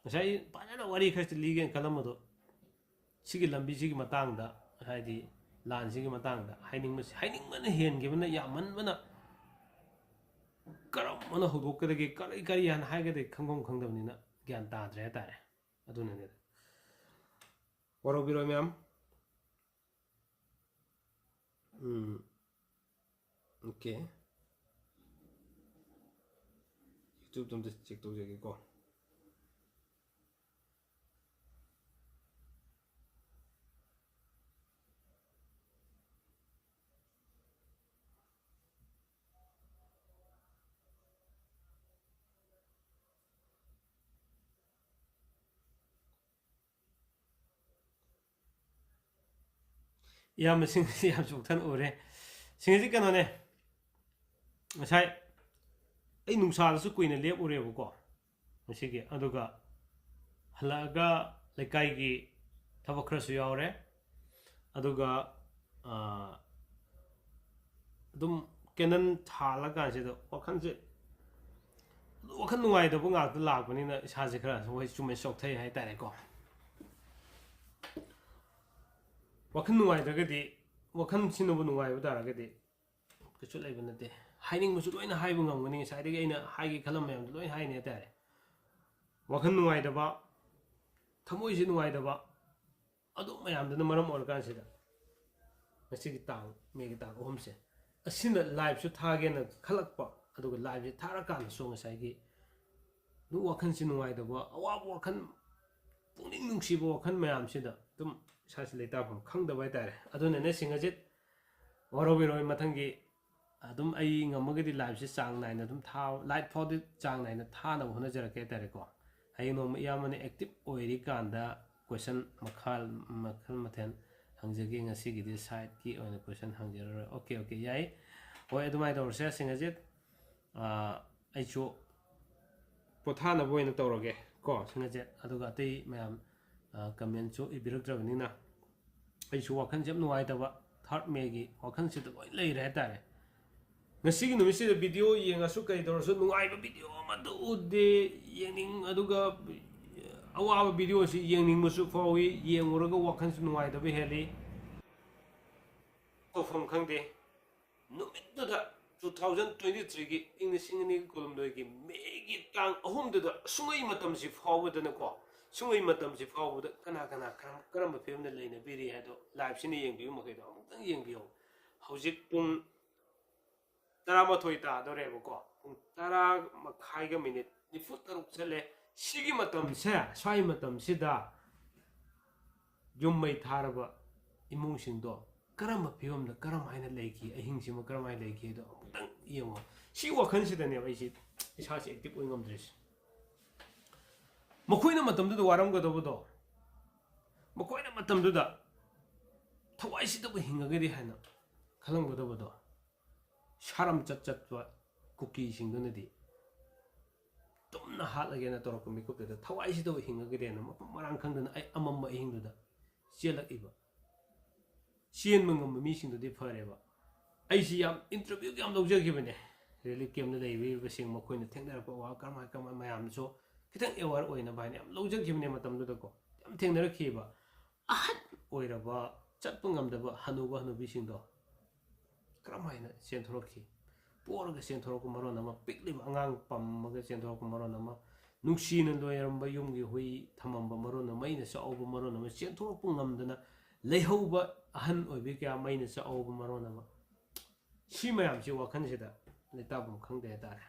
ꯉꯁꯥꯏ ꯐꯖꯅ ꯋꯥꯔꯤ ꯈꯔꯁꯨ ꯂꯤꯒꯦꯅ ꯈꯜꯂꯝꯕꯗꯣ, ꯁꯤꯒꯤ ꯂꯝꯕꯤꯁꯤꯒꯤ ꯃꯇꯥꯡꯗ, ꯍꯥꯏꯗꯤ ꯂꯥꯟꯁꯤꯒꯤ ꯃꯇꯥꯡꯗ ꯍꯥꯏꯅꯤꯡꯕꯁꯤ, ꯍꯥꯏꯅꯤꯡꯕꯅ ꯍꯦꯟꯈꯤꯕꯅ, ꯌꯥꯝꯃꯟꯕꯅ ꯀꯔꯝꯕꯅ ꯍꯧꯗꯣꯛꯀꯗꯒꯦ, ꯀꯔꯤ, ꯀꯔꯤ ꯍꯥꯟꯅ ꯍꯥꯏꯒꯗꯒꯦ ꯈꯪꯐꯝ ꯈꯪꯗꯕꯅꯤꯅ ꯒ꯭ꯌꯥꯟ ꯇꯥꯗ꯭ꯔꯦ ꯍꯥꯏꯇꯥꯔꯦ꯫ ꯑꯗꯨꯅꯅꯦ꯫ ꯋꯥꯔꯧꯕꯤꯔꯣꯏ ꯃꯌꯥꯝ꯫ ꯎꯝ꯫ OK꯫ YouTubeꯇ ꯑꯝꯇ check ꯇꯧꯖꯒꯦꯀꯣ꯫ ꯏꯌꯥꯝꯕꯁꯤꯡ ꯑꯁꯤ ꯌꯥꯝ ꯆꯣꯛꯊꯅ ꯎꯔꯦ꯫ ꯁꯤꯡ ꯑꯁꯤ ꯀꯩꯅꯣꯅꯦ, ꯉꯁꯥꯏ ꯑꯩ ꯅꯨꯡꯁꯥꯗꯁꯨ ꯀꯨꯏꯅ ꯂꯦꯞꯎꯔꯦꯕꯀꯣ ꯉꯁꯤꯒꯤ, ꯑꯗꯨꯒ ꯍꯜꯂꯛꯑꯒ ꯂꯩꯀꯥꯏꯒꯤ ꯊꯕꯛ ꯈꯔꯁꯨ ꯌꯥꯎꯔꯦ, ꯑꯗꯨꯒ ꯑꯗꯨꯝ ꯀꯦꯟꯗꯜ ꯊꯥꯜꯂꯀꯥꯟꯁꯤꯗ ꯋꯥꯈꯜꯁꯦ, ꯋꯥꯈꯜ ꯅꯨꯡꯉꯥꯏꯇꯕ ꯉꯥꯛꯇ ꯂꯥꯛꯄꯅꯤꯅ ꯏꯁꯥꯁꯦ ꯈꯔ ꯍꯣꯏ ꯆꯨꯝꯃꯦ ꯆꯣꯛꯊꯩ ꯍꯥꯏꯇꯥꯔꯦꯀꯣ꯫ ꯋꯥꯈꯜ ꯅꯨꯡꯉꯥꯏꯇ꯭ꯔꯒꯗꯤ, ꯋꯥꯈꯜꯁꯤꯅꯕꯨ ꯅꯨꯡꯉꯥꯏꯕ ꯇꯥꯔꯒꯗꯤ ꯀꯩꯁꯨ ꯂꯩꯕ ꯅꯠꯇꯦ꯫ ꯍꯥꯏꯅꯤꯡꯕꯁꯨ ꯂꯣꯏꯅ ꯍꯥꯏꯕ ꯉꯝꯒꯅꯤ, ꯉꯁꯥꯏꯗꯒꯤ ꯑꯩꯅ ꯍꯥꯏꯒꯦ ꯈꯜꯂꯝꯕ ꯃꯌꯥꯝꯗꯣ ꯂꯣꯏꯅ ꯍꯥꯏꯅꯤ ꯍꯥꯏꯇꯥꯔꯦ꯫ ꯋꯥꯈꯜ ꯅꯨꯡꯉꯥꯏꯇꯕ, ꯊꯃꯣꯏꯁꯤ ꯅꯨꯡꯉꯥꯏꯇꯕ, ꯑꯗꯨ ꯃꯌꯥꯝꯗꯨꯅ ꯃꯔꯝ ꯑꯣꯏꯔꯀꯥꯟꯁꯤꯗ ꯉꯁꯤꯒꯤ ꯇꯥꯡ, ꯃꯦꯒꯤ ꯇꯥꯡ ꯑꯍꯨꯝꯁꯦ, ꯑꯁꯤꯅ ꯂꯥꯏꯞꯁꯨ ꯊꯥꯒꯦꯅ ꯈꯜꯂꯛꯄ, ꯑꯗꯨꯒ ꯂꯥꯏꯞꯁꯦ ꯊꯥꯔꯀꯥꯟꯗꯁꯨ ꯉꯁꯥꯏꯒꯤ ꯋꯥꯈꯜꯁꯤ ꯅꯨꯡꯉꯥꯏꯇꯕ, ꯑꯋꯥꯕ ꯋꯥꯈꯜ, ꯄꯨꯛꯅꯤꯡ ꯅꯨꯡꯁꯤꯕ ꯋꯥꯈꯜ ꯃꯌꯥꯝꯁꯤꯗ ꯑꯗꯨꯝ ꯏꯁꯥꯁꯤ ꯂꯩꯇꯥꯐꯝ ꯈꯪꯗꯕ ꯍꯥꯏꯇꯥꯔꯦ꯫ ꯑꯗꯨꯅꯅꯦ ꯁꯤꯡ ꯑꯁꯤ ꯋꯥꯔꯧꯕꯤꯔꯣꯏ, ꯃꯊꯪꯒꯤ ꯑꯗꯨꯝ ꯑꯩ ꯉꯝꯃꯒꯗꯤ ꯂꯥꯏꯞꯁꯦ ꯆꯥꯡ ꯅꯥꯏꯅ ꯑꯗꯨꯝ ꯊꯥ, ꯂꯥꯏꯞ ꯐꯥꯎꯗꯤ ꯆꯥꯡ ꯅꯥꯏꯅ ꯊꯥꯅꯕ ꯍꯣꯠꯅꯖꯔꯛꯀꯦ ꯍꯥꯏꯇꯥꯔꯦꯀꯣ꯫ ꯍꯌꯦꯡ ꯅꯣꯡꯃ ꯏꯌꯥꯝꯕꯅ ꯑꯦꯛꯇꯤꯞ ꯑꯣꯏꯔꯤꯀꯥꯟꯗ ꯀꯣꯏꯁꯟ ꯃꯈꯜ, ꯃꯈꯜ ꯃꯊꯦꯜ ꯍꯪꯖꯒꯦ꯫ ꯉꯁꯤꯒꯤꯗꯤ ꯁꯥꯏꯠꯀꯤ ꯑꯣꯏꯅ ꯀꯣꯏꯁꯟ ꯍꯪꯖꯔꯔꯣꯏ꯫ ꯑꯣꯀꯦ, ꯑꯣꯀꯦ, ꯌꯥꯏ꯫ ꯍꯣꯏ, ꯑꯗꯨꯃꯥꯏꯅ ꯇꯧꯔꯁꯦ꯫ ꯁꯤꯡ ꯑꯁꯤ ꯑꯩꯁꯨ ꯄꯣꯊꯥꯅꯕ ꯑꯣꯏꯅ ꯇꯧꯔꯒꯦ ꯀꯣ, ꯁꯤꯡ ꯑꯁꯤ꯫ ꯑꯗꯨꯒ ꯑꯇꯩ ꯃꯌꯥꯝ ꯀꯃꯦꯟꯁꯨ ꯏꯕꯤꯔꯛꯇ꯭ꯔꯕꯅꯤꯅ ꯑꯩꯁꯨ ꯋꯥꯈꯜꯁꯦ ꯌꯥꯝ ꯅꯨꯡꯉꯥꯏꯇꯕ, ꯊꯥꯔꯠ ꯃꯦꯒꯤ ꯋꯥꯈꯜꯁꯤꯗ ꯂꯣꯏ ꯂꯩꯔꯦ ꯍꯥꯏꯇꯥꯔꯦ꯫ ꯉꯁꯤꯒꯤ ꯅꯨꯃꯤꯠꯁꯤꯗ ꯚꯤꯗꯤꯑꯣ ꯌꯦꯡꯉꯁꯨ ꯀꯩ ꯇꯧꯔꯁꯨ ꯅꯨꯡꯉꯥꯏꯕ ꯚꯤꯗꯤꯑꯣ ꯑꯃꯠꯇ ꯎꯗꯦ꯫ ꯌꯦꯡꯅꯤꯡ-, ꯑꯗꯨꯒ ꯑꯋꯥꯕ ꯚꯤꯗꯤꯑꯣꯁꯤ ꯌꯦꯡꯅꯤꯡꯕꯁꯨ ꯐꯥꯎꯏ, ꯌꯦꯡꯉꯨꯔꯒ ꯋꯥꯈꯜꯁꯨ ꯅꯨꯡꯉꯥꯏꯇꯕ ꯍꯦꯜꯂꯤ꯫ ꯇꯧꯐꯝ ꯈꯪꯗꯦ꯫ ꯅꯨꯃꯤꯠꯇꯨꯗ, two thousand twenty threeꯒꯤ, ꯏꯪ ꯂꯤꯁꯤꯡ ꯑꯅꯤꯒ ꯀꯨꯟꯍꯨꯝꯗꯣꯏꯒꯤ ꯃꯦꯒꯤ ꯇꯥꯡ ꯑꯍꯨꯝꯗꯨꯗ ꯁꯨꯡꯉꯩ ꯃꯇꯝꯁꯤ ꯐꯥꯎꯕꯗꯅꯀꯣ, ꯁꯨꯡꯉꯩ ꯃꯇꯝꯁꯤ ꯐꯥꯎꯕꯗ ꯀꯅꯥ ꯀꯅꯥ ꯀꯔꯝ-, ꯀꯔꯝꯕ ꯐꯤꯕꯝꯗ ꯂꯩꯅꯕꯤꯔꯤ ꯍꯥꯏꯗꯣ ꯂꯥꯏꯞꯁꯤꯅ ꯌꯦꯡꯕꯤꯕ ꯃꯈꯩꯗꯣ ꯑꯃꯨꯛꯇꯪ ꯌꯦꯡꯕꯤꯌꯣ꯫ ꯍꯧꯖꯤꯛ ꯄꯨꯡ ꯇꯔꯥꯃꯥꯊꯣꯏ ꯇꯥꯗꯣꯔꯦꯕꯀꯣ, ꯄꯨꯡ ꯇꯔꯥ ꯃꯈꯥꯏꯒ ꯃꯤꯅꯤꯠ ꯅꯤꯐꯨ ꯇꯔꯨꯛ ꯆꯠꯂꯦ꯫ ꯁꯤꯒꯤ ꯃꯇꯝꯁꯦ, ꯁ꯭ꯋꯥꯏ ꯃꯇꯝꯁꯤꯗ ꯌꯨꯝ ꯃꯩ ꯊꯥꯔꯕ ꯏꯃꯨꯡꯁꯤꯡꯗꯣ ꯀꯔꯝꯕ ꯐꯤꯕꯝꯗ, ꯀꯔꯝ ꯍꯥꯏꯅ ꯂꯩꯈꯤ, ꯑꯍꯤꯡꯁꯤꯃ ꯀꯔꯝ ꯍꯥꯏꯅ ꯂꯩꯈꯤꯗꯣ ꯑꯃꯨꯛꯇꯪ ꯌꯦꯡꯉꯣ꯫ ꯁꯤ ꯋꯥꯈꯜꯁꯤꯗꯅꯦꯕ ꯑꯩꯁꯤ ꯏꯁꯥꯁꯤ ꯑꯦꯛꯇꯤꯞ ꯑꯣꯏ ꯉꯝꯗ꯭ꯔꯤꯁꯦ꯫ ꯃꯈꯣꯏꯅ ꯃꯇꯝꯗꯨꯗ ꯋꯥꯔꯝꯒꯗꯕꯗꯣ, ꯃꯈꯣꯏꯅ ꯃꯇꯝꯗꯨꯗ ꯊꯋꯥꯏꯁꯤꯗꯕꯨ ꯍꯤꯡꯉꯒꯗꯤ ꯍꯥꯏꯅ ꯈꯜꯂꯝꯒꯗꯕꯗꯣ, ꯁꯥꯔꯝ ꯆꯠ ꯆꯠꯄ ꯀꯨꯀꯤꯁꯤꯡꯗꯨꯅꯗꯤ ꯇꯨꯝꯅ ꯍꯥꯠꯂꯒꯦꯅ ꯇꯧꯔꯛꯄ ꯃꯤꯀꯨꯞꯇꯨꯗ ꯊꯋꯥꯏꯁꯤꯗꯕꯨ ꯍꯤꯡꯉꯒꯗꯤ ꯍꯥꯏꯅ ꯃꯐꯝ ꯃꯔꯥꯡ ꯈꯪꯗꯅ ꯑꯩ ꯑꯃꯝꯕ ꯑꯍꯤꯡꯗꯨꯗ ꯆꯦꯜꯂꯛꯏꯕ꯫ ꯆꯦꯟꯕ ꯉꯝꯕ ꯃꯤꯁꯤꯡꯗꯨꯗꯤ ꯐꯔꯦꯕ꯫ ꯑꯩꯁꯤ ꯌꯥꯝ ꯏꯟꯇꯔꯚ꯭ꯌꯨ ꯌꯥꯝ ꯂꯧꯖꯈꯤꯕꯅꯦ꯫ ꯔꯤꯂꯤꯐ ꯀꯦꯝꯞꯇ ꯂꯩꯕꯤꯔꯤꯕꯁꯤꯡ, ꯃꯈꯣꯏꯅ ꯊꯦꯡꯅꯔꯛꯄ ꯑꯋꯥ ꯀꯔꯝꯍꯥꯏ ꯀꯃꯥꯏ ꯃꯌꯥꯝꯁꯨ ꯈꯤꯇꯪ ꯑꯦꯋꯥꯔ ꯑꯣꯏꯅꯕ ꯍꯥꯏꯅ ꯌꯥꯝ ꯂꯧꯖꯈꯤꯕꯅꯦ꯫ ꯃꯇꯝꯗꯨꯗꯀꯣ ꯌꯥꯝ ꯊꯦꯡꯅꯔꯛꯈꯤꯕ꯫ ꯑꯍꯟ ꯑꯣꯏꯔꯕ, ꯆꯠꯄ ꯉꯝꯗꯕ ꯍꯅꯨꯕ ꯍꯅꯨꯕꯤꯁꯤꯡꯗꯣ ꯀꯔꯝꯍꯥꯏꯅ ꯆꯦꯟꯊꯣꯔꯛꯈꯤ? ꯄꯣꯔꯒ ꯆꯦꯟꯊꯣꯔꯛꯄ ꯃꯔꯣꯟ ꯑꯃ, ꯄꯤꯛꯂꯤꯕ ꯑꯉꯥꯡ ꯄꯝꯃꯒ ꯆꯦꯟꯊꯣꯔꯛꯄ ꯃꯔꯣꯟ ꯑꯃ, ꯅꯨꯡꯁꯤꯅ ꯂꯣꯏꯔꯝꯕ ꯌꯨꯝꯒꯤ ꯍꯨꯏ ꯊꯝꯃꯝꯕ ꯃꯔꯣꯟ ꯑꯃ, ꯃꯩꯅ ꯆꯥꯛꯍꯧꯕ ꯃꯔꯣꯟ ꯑꯃ, ꯆꯦꯟꯊꯣꯔꯛꯄ ꯉꯝꯗꯅ ꯂꯩꯍꯧꯕ ꯑꯍꯟ ꯑꯣꯏꯕꯤ ꯀꯌꯥ ꯃꯩꯅ ꯆꯥꯛꯍꯧꯕ ꯃꯔꯣꯟ ꯑꯃ꯫ ꯁꯤ ꯃꯌꯥꯝꯁꯤ ꯋꯥꯈꯜꯁꯤꯗ ꯂꯩꯇꯥꯐꯝ ꯈꯪꯗꯦ ꯍꯥꯏꯇꯥꯔꯦ꯫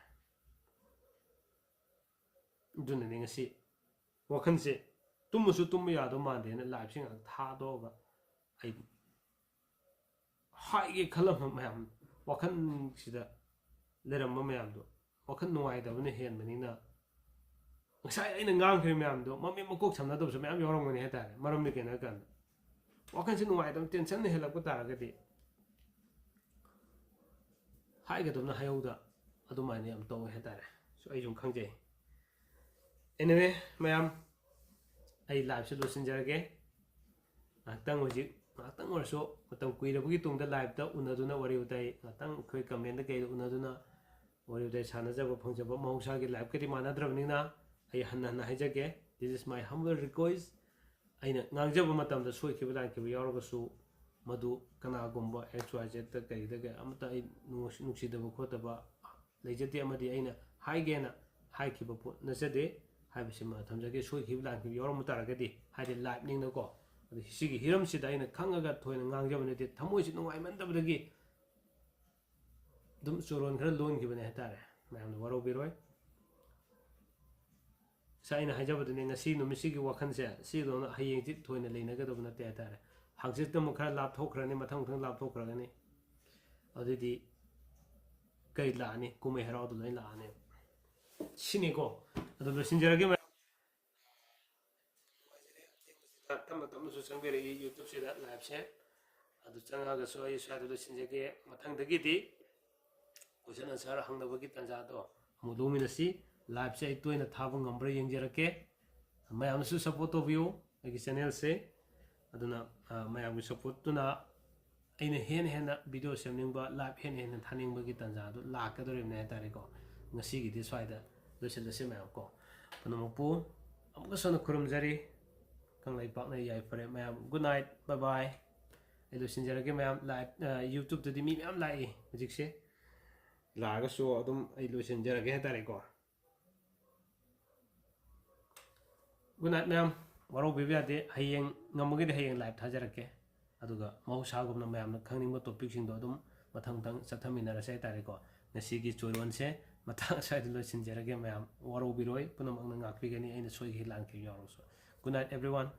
ꯑꯗꯨꯅꯅꯦ ꯉꯁꯤ ꯋꯥꯈꯜꯁꯦ ꯇꯨꯝꯃꯁꯨ ꯇꯨꯝꯕ ꯌꯥꯗꯧ ꯃꯥꯟꯗꯦꯅ ꯂꯥꯏꯞꯁꯦ ꯉꯥꯏꯍꯥꯛ ꯊꯥꯗꯣꯛꯑꯒ ꯑꯩ ꯍꯥꯏꯒꯦ ꯈꯜꯂꯝꯕ ꯃꯌꯥꯝ, ꯋꯥꯈꯜꯁꯤꯗ ꯂꯩꯔꯝꯕ ꯃꯌꯥꯝꯗꯣ, ꯋꯥꯈꯜ ꯅꯨꯡꯉꯥꯏꯇꯕꯅ ꯍꯦꯟꯕꯅꯤꯅ, ꯉꯁꯥꯏ ꯑꯩꯅ ꯉꯥꯡꯈ꯭ꯔꯤꯕ ꯃꯌꯥꯝꯗꯣ ꯃꯃꯤꯠ ꯃꯀꯣꯛ ꯁꯝꯅꯗꯕꯁꯨ ꯃꯌꯥꯝ ꯌꯥꯎꯔꯝꯒꯅꯤ ꯍꯥꯏꯇꯥꯔꯦ꯫ ꯃꯔꯝꯗꯤ ꯀꯩꯅꯣ ꯍꯥꯏ ꯀꯥꯟꯗ, ꯋꯥꯈꯜꯁꯦ ꯅꯨꯡꯉꯥꯏꯇꯕ, ꯇꯦꯟꯁꯟꯅ ꯍꯦꯜꯂꯛꯄ ꯇꯥꯔꯒꯗꯤ ꯍꯥꯏꯒꯗꯕꯅ ꯍꯥꯏꯍꯧꯗ ꯑꯗꯨꯃꯥꯏꯅ ꯌꯥꯝ ꯇꯧꯋꯦ ꯍꯥꯏꯇꯥꯔꯦ꯫ ꯁꯨ ꯑꯩ ꯁꯨꯝ ꯈꯪꯖꯩ꯫ Anyway, ꯃꯌꯥꯝ, ꯑꯩ ꯂꯥꯏꯞꯁꯦ ꯂꯣꯏꯁꯤꯟꯖꯔꯒꯦ꯫ ꯉꯥꯏꯍꯥꯛꯇꯪ ꯍꯧꯖꯤꯛ, ꯉꯥꯏꯍꯥꯛꯇꯪ ꯑꯣꯏꯔꯁꯨ ꯃꯇꯝ ꯀꯨꯏꯔꯕꯒꯤ ꯇꯨꯡꯗ ꯂꯥꯏꯞꯇ ꯎꯅꯗꯨꯅ ꯋꯥꯔꯤ ꯋꯥꯇꯥꯏ, ꯉꯥꯏꯍꯥꯛꯇꯪ ꯑꯩꯈꯣꯏ ꯀꯃꯦꯟꯗ ꯀꯩꯗ ꯎꯅꯗꯨꯅ ꯋꯥꯔꯤ ꯋꯥꯇꯥꯏ ꯁꯥꯟꯅꯖꯕ ꯐꯪꯖꯕ꯫ ꯃꯍꯧꯁꯥꯒꯤ ꯂꯥꯏꯞꯀꯗꯤ ꯃꯥꯟꯅꯗ꯭ꯔꯕꯅꯤꯅ ꯑꯩ ꯍꯟꯅ ꯍꯟꯅ ꯍꯥꯏꯖꯒꯦ, this is my humble request꯫ ꯑꯩꯅ ꯉꯥꯡꯖꯕ ꯃꯇꯝꯗ ꯁꯣꯏꯈꯤꯕ ꯂꯥꯟꯈꯤꯕ ꯌꯥꯎꯔꯒꯁꯨ, ꯃꯗꯨ ꯀꯅꯥꯒꯨꯝꯕ X Y Zꯗ ꯀꯔꯤꯗ ꯀꯔꯤ ꯑꯃꯠꯇ ꯑꯩ ꯅꯨꯡꯁꯤ-, ꯅꯨꯡꯁꯤꯗꯕ ꯈꯣꯠꯇꯕ ꯂꯩꯖꯗꯦ, ꯑꯃꯗꯤ ꯑꯩꯅ ꯍꯥꯏꯒꯦꯅ ꯍꯥꯏꯈꯤꯕ ꯄꯣꯠ ꯅꯠꯆꯗꯦ ꯍꯥꯏꯕꯁꯤꯃ ꯊꯝꯖꯒꯦ꯫ ꯁꯣꯏꯈꯤꯕ ꯂꯥꯟꯈꯤꯕ ꯌꯥꯎꯔꯝꯕ ꯇꯥꯔꯒꯗꯤ, ꯍꯥꯏꯗꯤ ꯂꯥꯏꯞꯅꯤꯅꯀꯣ, ꯑꯗꯨ ꯁꯤꯒꯤ ꯍꯤꯔꯝꯁꯤꯗ ꯑꯩꯅ ꯈꯪꯉꯒ ꯊꯣꯏꯅ ꯉꯥꯡꯖꯕ ꯅꯠꯇꯦ, ꯊꯃꯣꯏꯁꯤ ꯅꯨꯡꯉꯥꯏꯃꯟꯗꯕꯗꯒꯤ ꯑꯗꯨꯝ ꯆꯨꯔꯣꯟ ꯈꯔ ꯂꯣꯟꯈꯤꯕꯅꯦ ꯍꯥꯏꯇꯥꯔꯦ꯫ ꯃꯌꯥꯝꯅ ꯋꯥꯔꯧꯕꯤꯔꯣꯏ꯫ ꯉꯁꯥꯏ ꯑꯩꯅ ꯍꯥꯏꯖꯕꯗꯨꯅꯦ, ꯉꯁꯤ ꯅꯨꯃꯤꯠꯁꯤꯒꯤ ꯋꯥꯈꯜꯁꯦ ꯁꯤꯗꯧꯅ ꯍꯌꯦꯡꯁꯤ ꯊꯣꯏꯅ ꯂꯩꯅꯒꯗꯕ ꯅꯠꯇꯦ ꯍꯥꯏꯇꯥꯔꯦ꯫ ꯍꯪꯆꯤꯠꯇ ꯑꯃꯨꯛ ꯈꯔ ꯂꯥꯞꯊꯣꯛꯈ꯭ꯔꯅꯤ, ꯃꯊꯪ ꯃꯊꯪ ꯂꯥꯞꯊꯣꯛꯈ꯭ꯔꯒꯅꯤ꯫ ꯑꯗꯨꯗꯤ ꯀꯔꯤ ꯂꯥꯛꯑꯅꯤ? ꯀꯨꯝꯍꯩ ꯍꯔꯥꯎꯗ ꯂꯣꯏ ꯂꯥꯛꯑꯅꯤ꯫ ꯁꯤꯅꯤꯀꯣ꯫ ꯑꯗꯨ ꯂꯣꯏꯁꯤꯟꯖꯔꯒꯦ ꯃꯌꯥꯝ꯫ ꯇꯞꯅ ꯇꯞꯅꯁꯨ ꯆꯪꯕꯤꯔꯛꯏ YouTube ꯁꯤꯗ ꯂꯥꯏꯞꯁꯦ꯫ ꯑꯗꯨ ꯆꯪꯉꯒꯁꯨ ꯑꯩ ꯁ꯭ꯋꯥꯏꯗ ꯂꯣꯏꯁꯤꯟꯖꯒꯦ꯫ ꯃꯊꯪꯗꯒꯤꯗꯤ question answer ꯍꯪꯅꯕꯒꯤ ꯇꯥꯟꯖꯥꯗꯣ ꯑꯃꯨꯛ ꯂꯧꯃꯤꯟꯅꯁꯤ꯫ Liveꯁꯦ ꯑꯩ ꯇꯣꯏꯅ ꯊꯥꯕ ꯉꯝꯕ꯭ꯔꯥ ꯌꯦꯡꯖꯔꯛꯀꯦ꯫ ꯃꯌꯥꯝꯅꯁꯨ support ꯇꯧꯕꯤꯌꯨ ꯑꯩꯒꯤ channelꯁꯦ꯫ ꯑꯗꯨꯅ, ꯑ, ꯃꯌꯥꯝꯒꯤ supportꯇꯨꯅ ꯑꯩꯅ ꯍꯦꯟꯅ ꯍꯦꯟꯅ video ꯁꯦꯝꯅꯤꯡꯕ, live ꯍꯦꯟꯅ ꯍꯦꯟꯅ ꯊꯥꯅꯤꯡꯕꯒꯤ ꯇꯥꯟꯖꯥꯗꯨ ꯂꯥꯛꯀꯗꯧꯔꯤꯕꯅꯦ ꯍꯥꯏꯇꯥꯔꯦꯀꯣ꯫ ꯉꯁꯤꯒꯤꯗꯤ ꯁ꯭ꯋꯥꯏꯗ ꯂꯣꯏꯁꯤꯜꯂꯁꯤ ꯃꯌꯥꯝ ꯀꯣ꯫ ꯄꯨꯝꯅꯃꯛꯄꯨ ꯑꯃꯨꯛꯀꯁꯨ ꯍꯟꯅ ꯈꯨꯔꯨꯝꯖꯔꯤ꯫ ꯀꯪꯂꯩꯄꯥꯛꯅ ꯌꯥꯏꯐꯔꯦ ꯃꯌꯥꯝ꯫ Good night, bye bye꯫ ꯑꯩ ꯂꯣꯏꯁꯤꯟꯖꯔꯒꯦ ꯃꯌꯥꯝ꯫ Live, ꯑ, YouTubeꯇꯗꯤ ꯃꯤ ꯃꯌꯥꯝ ꯂꯥꯛꯏ ꯍꯧꯖꯤꯛꯁꯦ꯫ ꯂꯥꯛꯑꯒꯁꯨ ꯑꯗꯨꯝ ꯑꯩ ꯂꯣꯏꯁꯤꯟꯖꯔꯒꯦ ꯍꯥꯏꯇꯥꯔꯦꯀꯣ꯫ Good night ꯃꯌꯥꯝ꯫ ꯋꯥꯔꯧꯕꯤꯕ ꯌꯥꯗꯦ꯫ ꯍꯌꯦꯡ ꯉꯝꯃꯒꯗꯤ ꯍꯌꯦꯡ live ꯊꯥꯖꯔꯛꯀꯦ꯫ ꯑꯗꯨꯒ ꯃꯍꯧꯁꯥꯒꯨꯝꯅ ꯃꯌꯥꯝꯅ ꯈꯪꯅꯤꯡꯕ topicꯁꯤꯡꯗꯣ ꯑꯗꯨꯝ ꯃꯊꯪ ꯃꯊꯪ ꯆꯠꯊꯃꯤꯟꯅꯔꯁꯦ ꯍꯥꯏꯇꯥꯔꯦꯀꯣ꯫ ꯉꯁꯤꯒꯤ ꯆꯣꯏꯔꯣꯟꯁꯦ ꯃꯇꯥꯡ ꯑꯁ꯭ꯋꯥꯏꯗ ꯂꯣꯏꯁꯤꯟꯖꯔꯒꯦ ꯃꯌꯥꯝ꯫ ꯋꯥꯔꯧꯕꯤꯔꯣꯏ, ꯄꯨꯝꯅꯃꯛꯅ ꯉꯥꯛꯄꯤꯒꯅꯤ ꯑꯩꯅ ꯁꯣꯏꯈꯤ ꯂꯥꯟꯈꯤꯕ ꯌꯥꯎꯔꯁꯨ꯫ Good night everyone꯫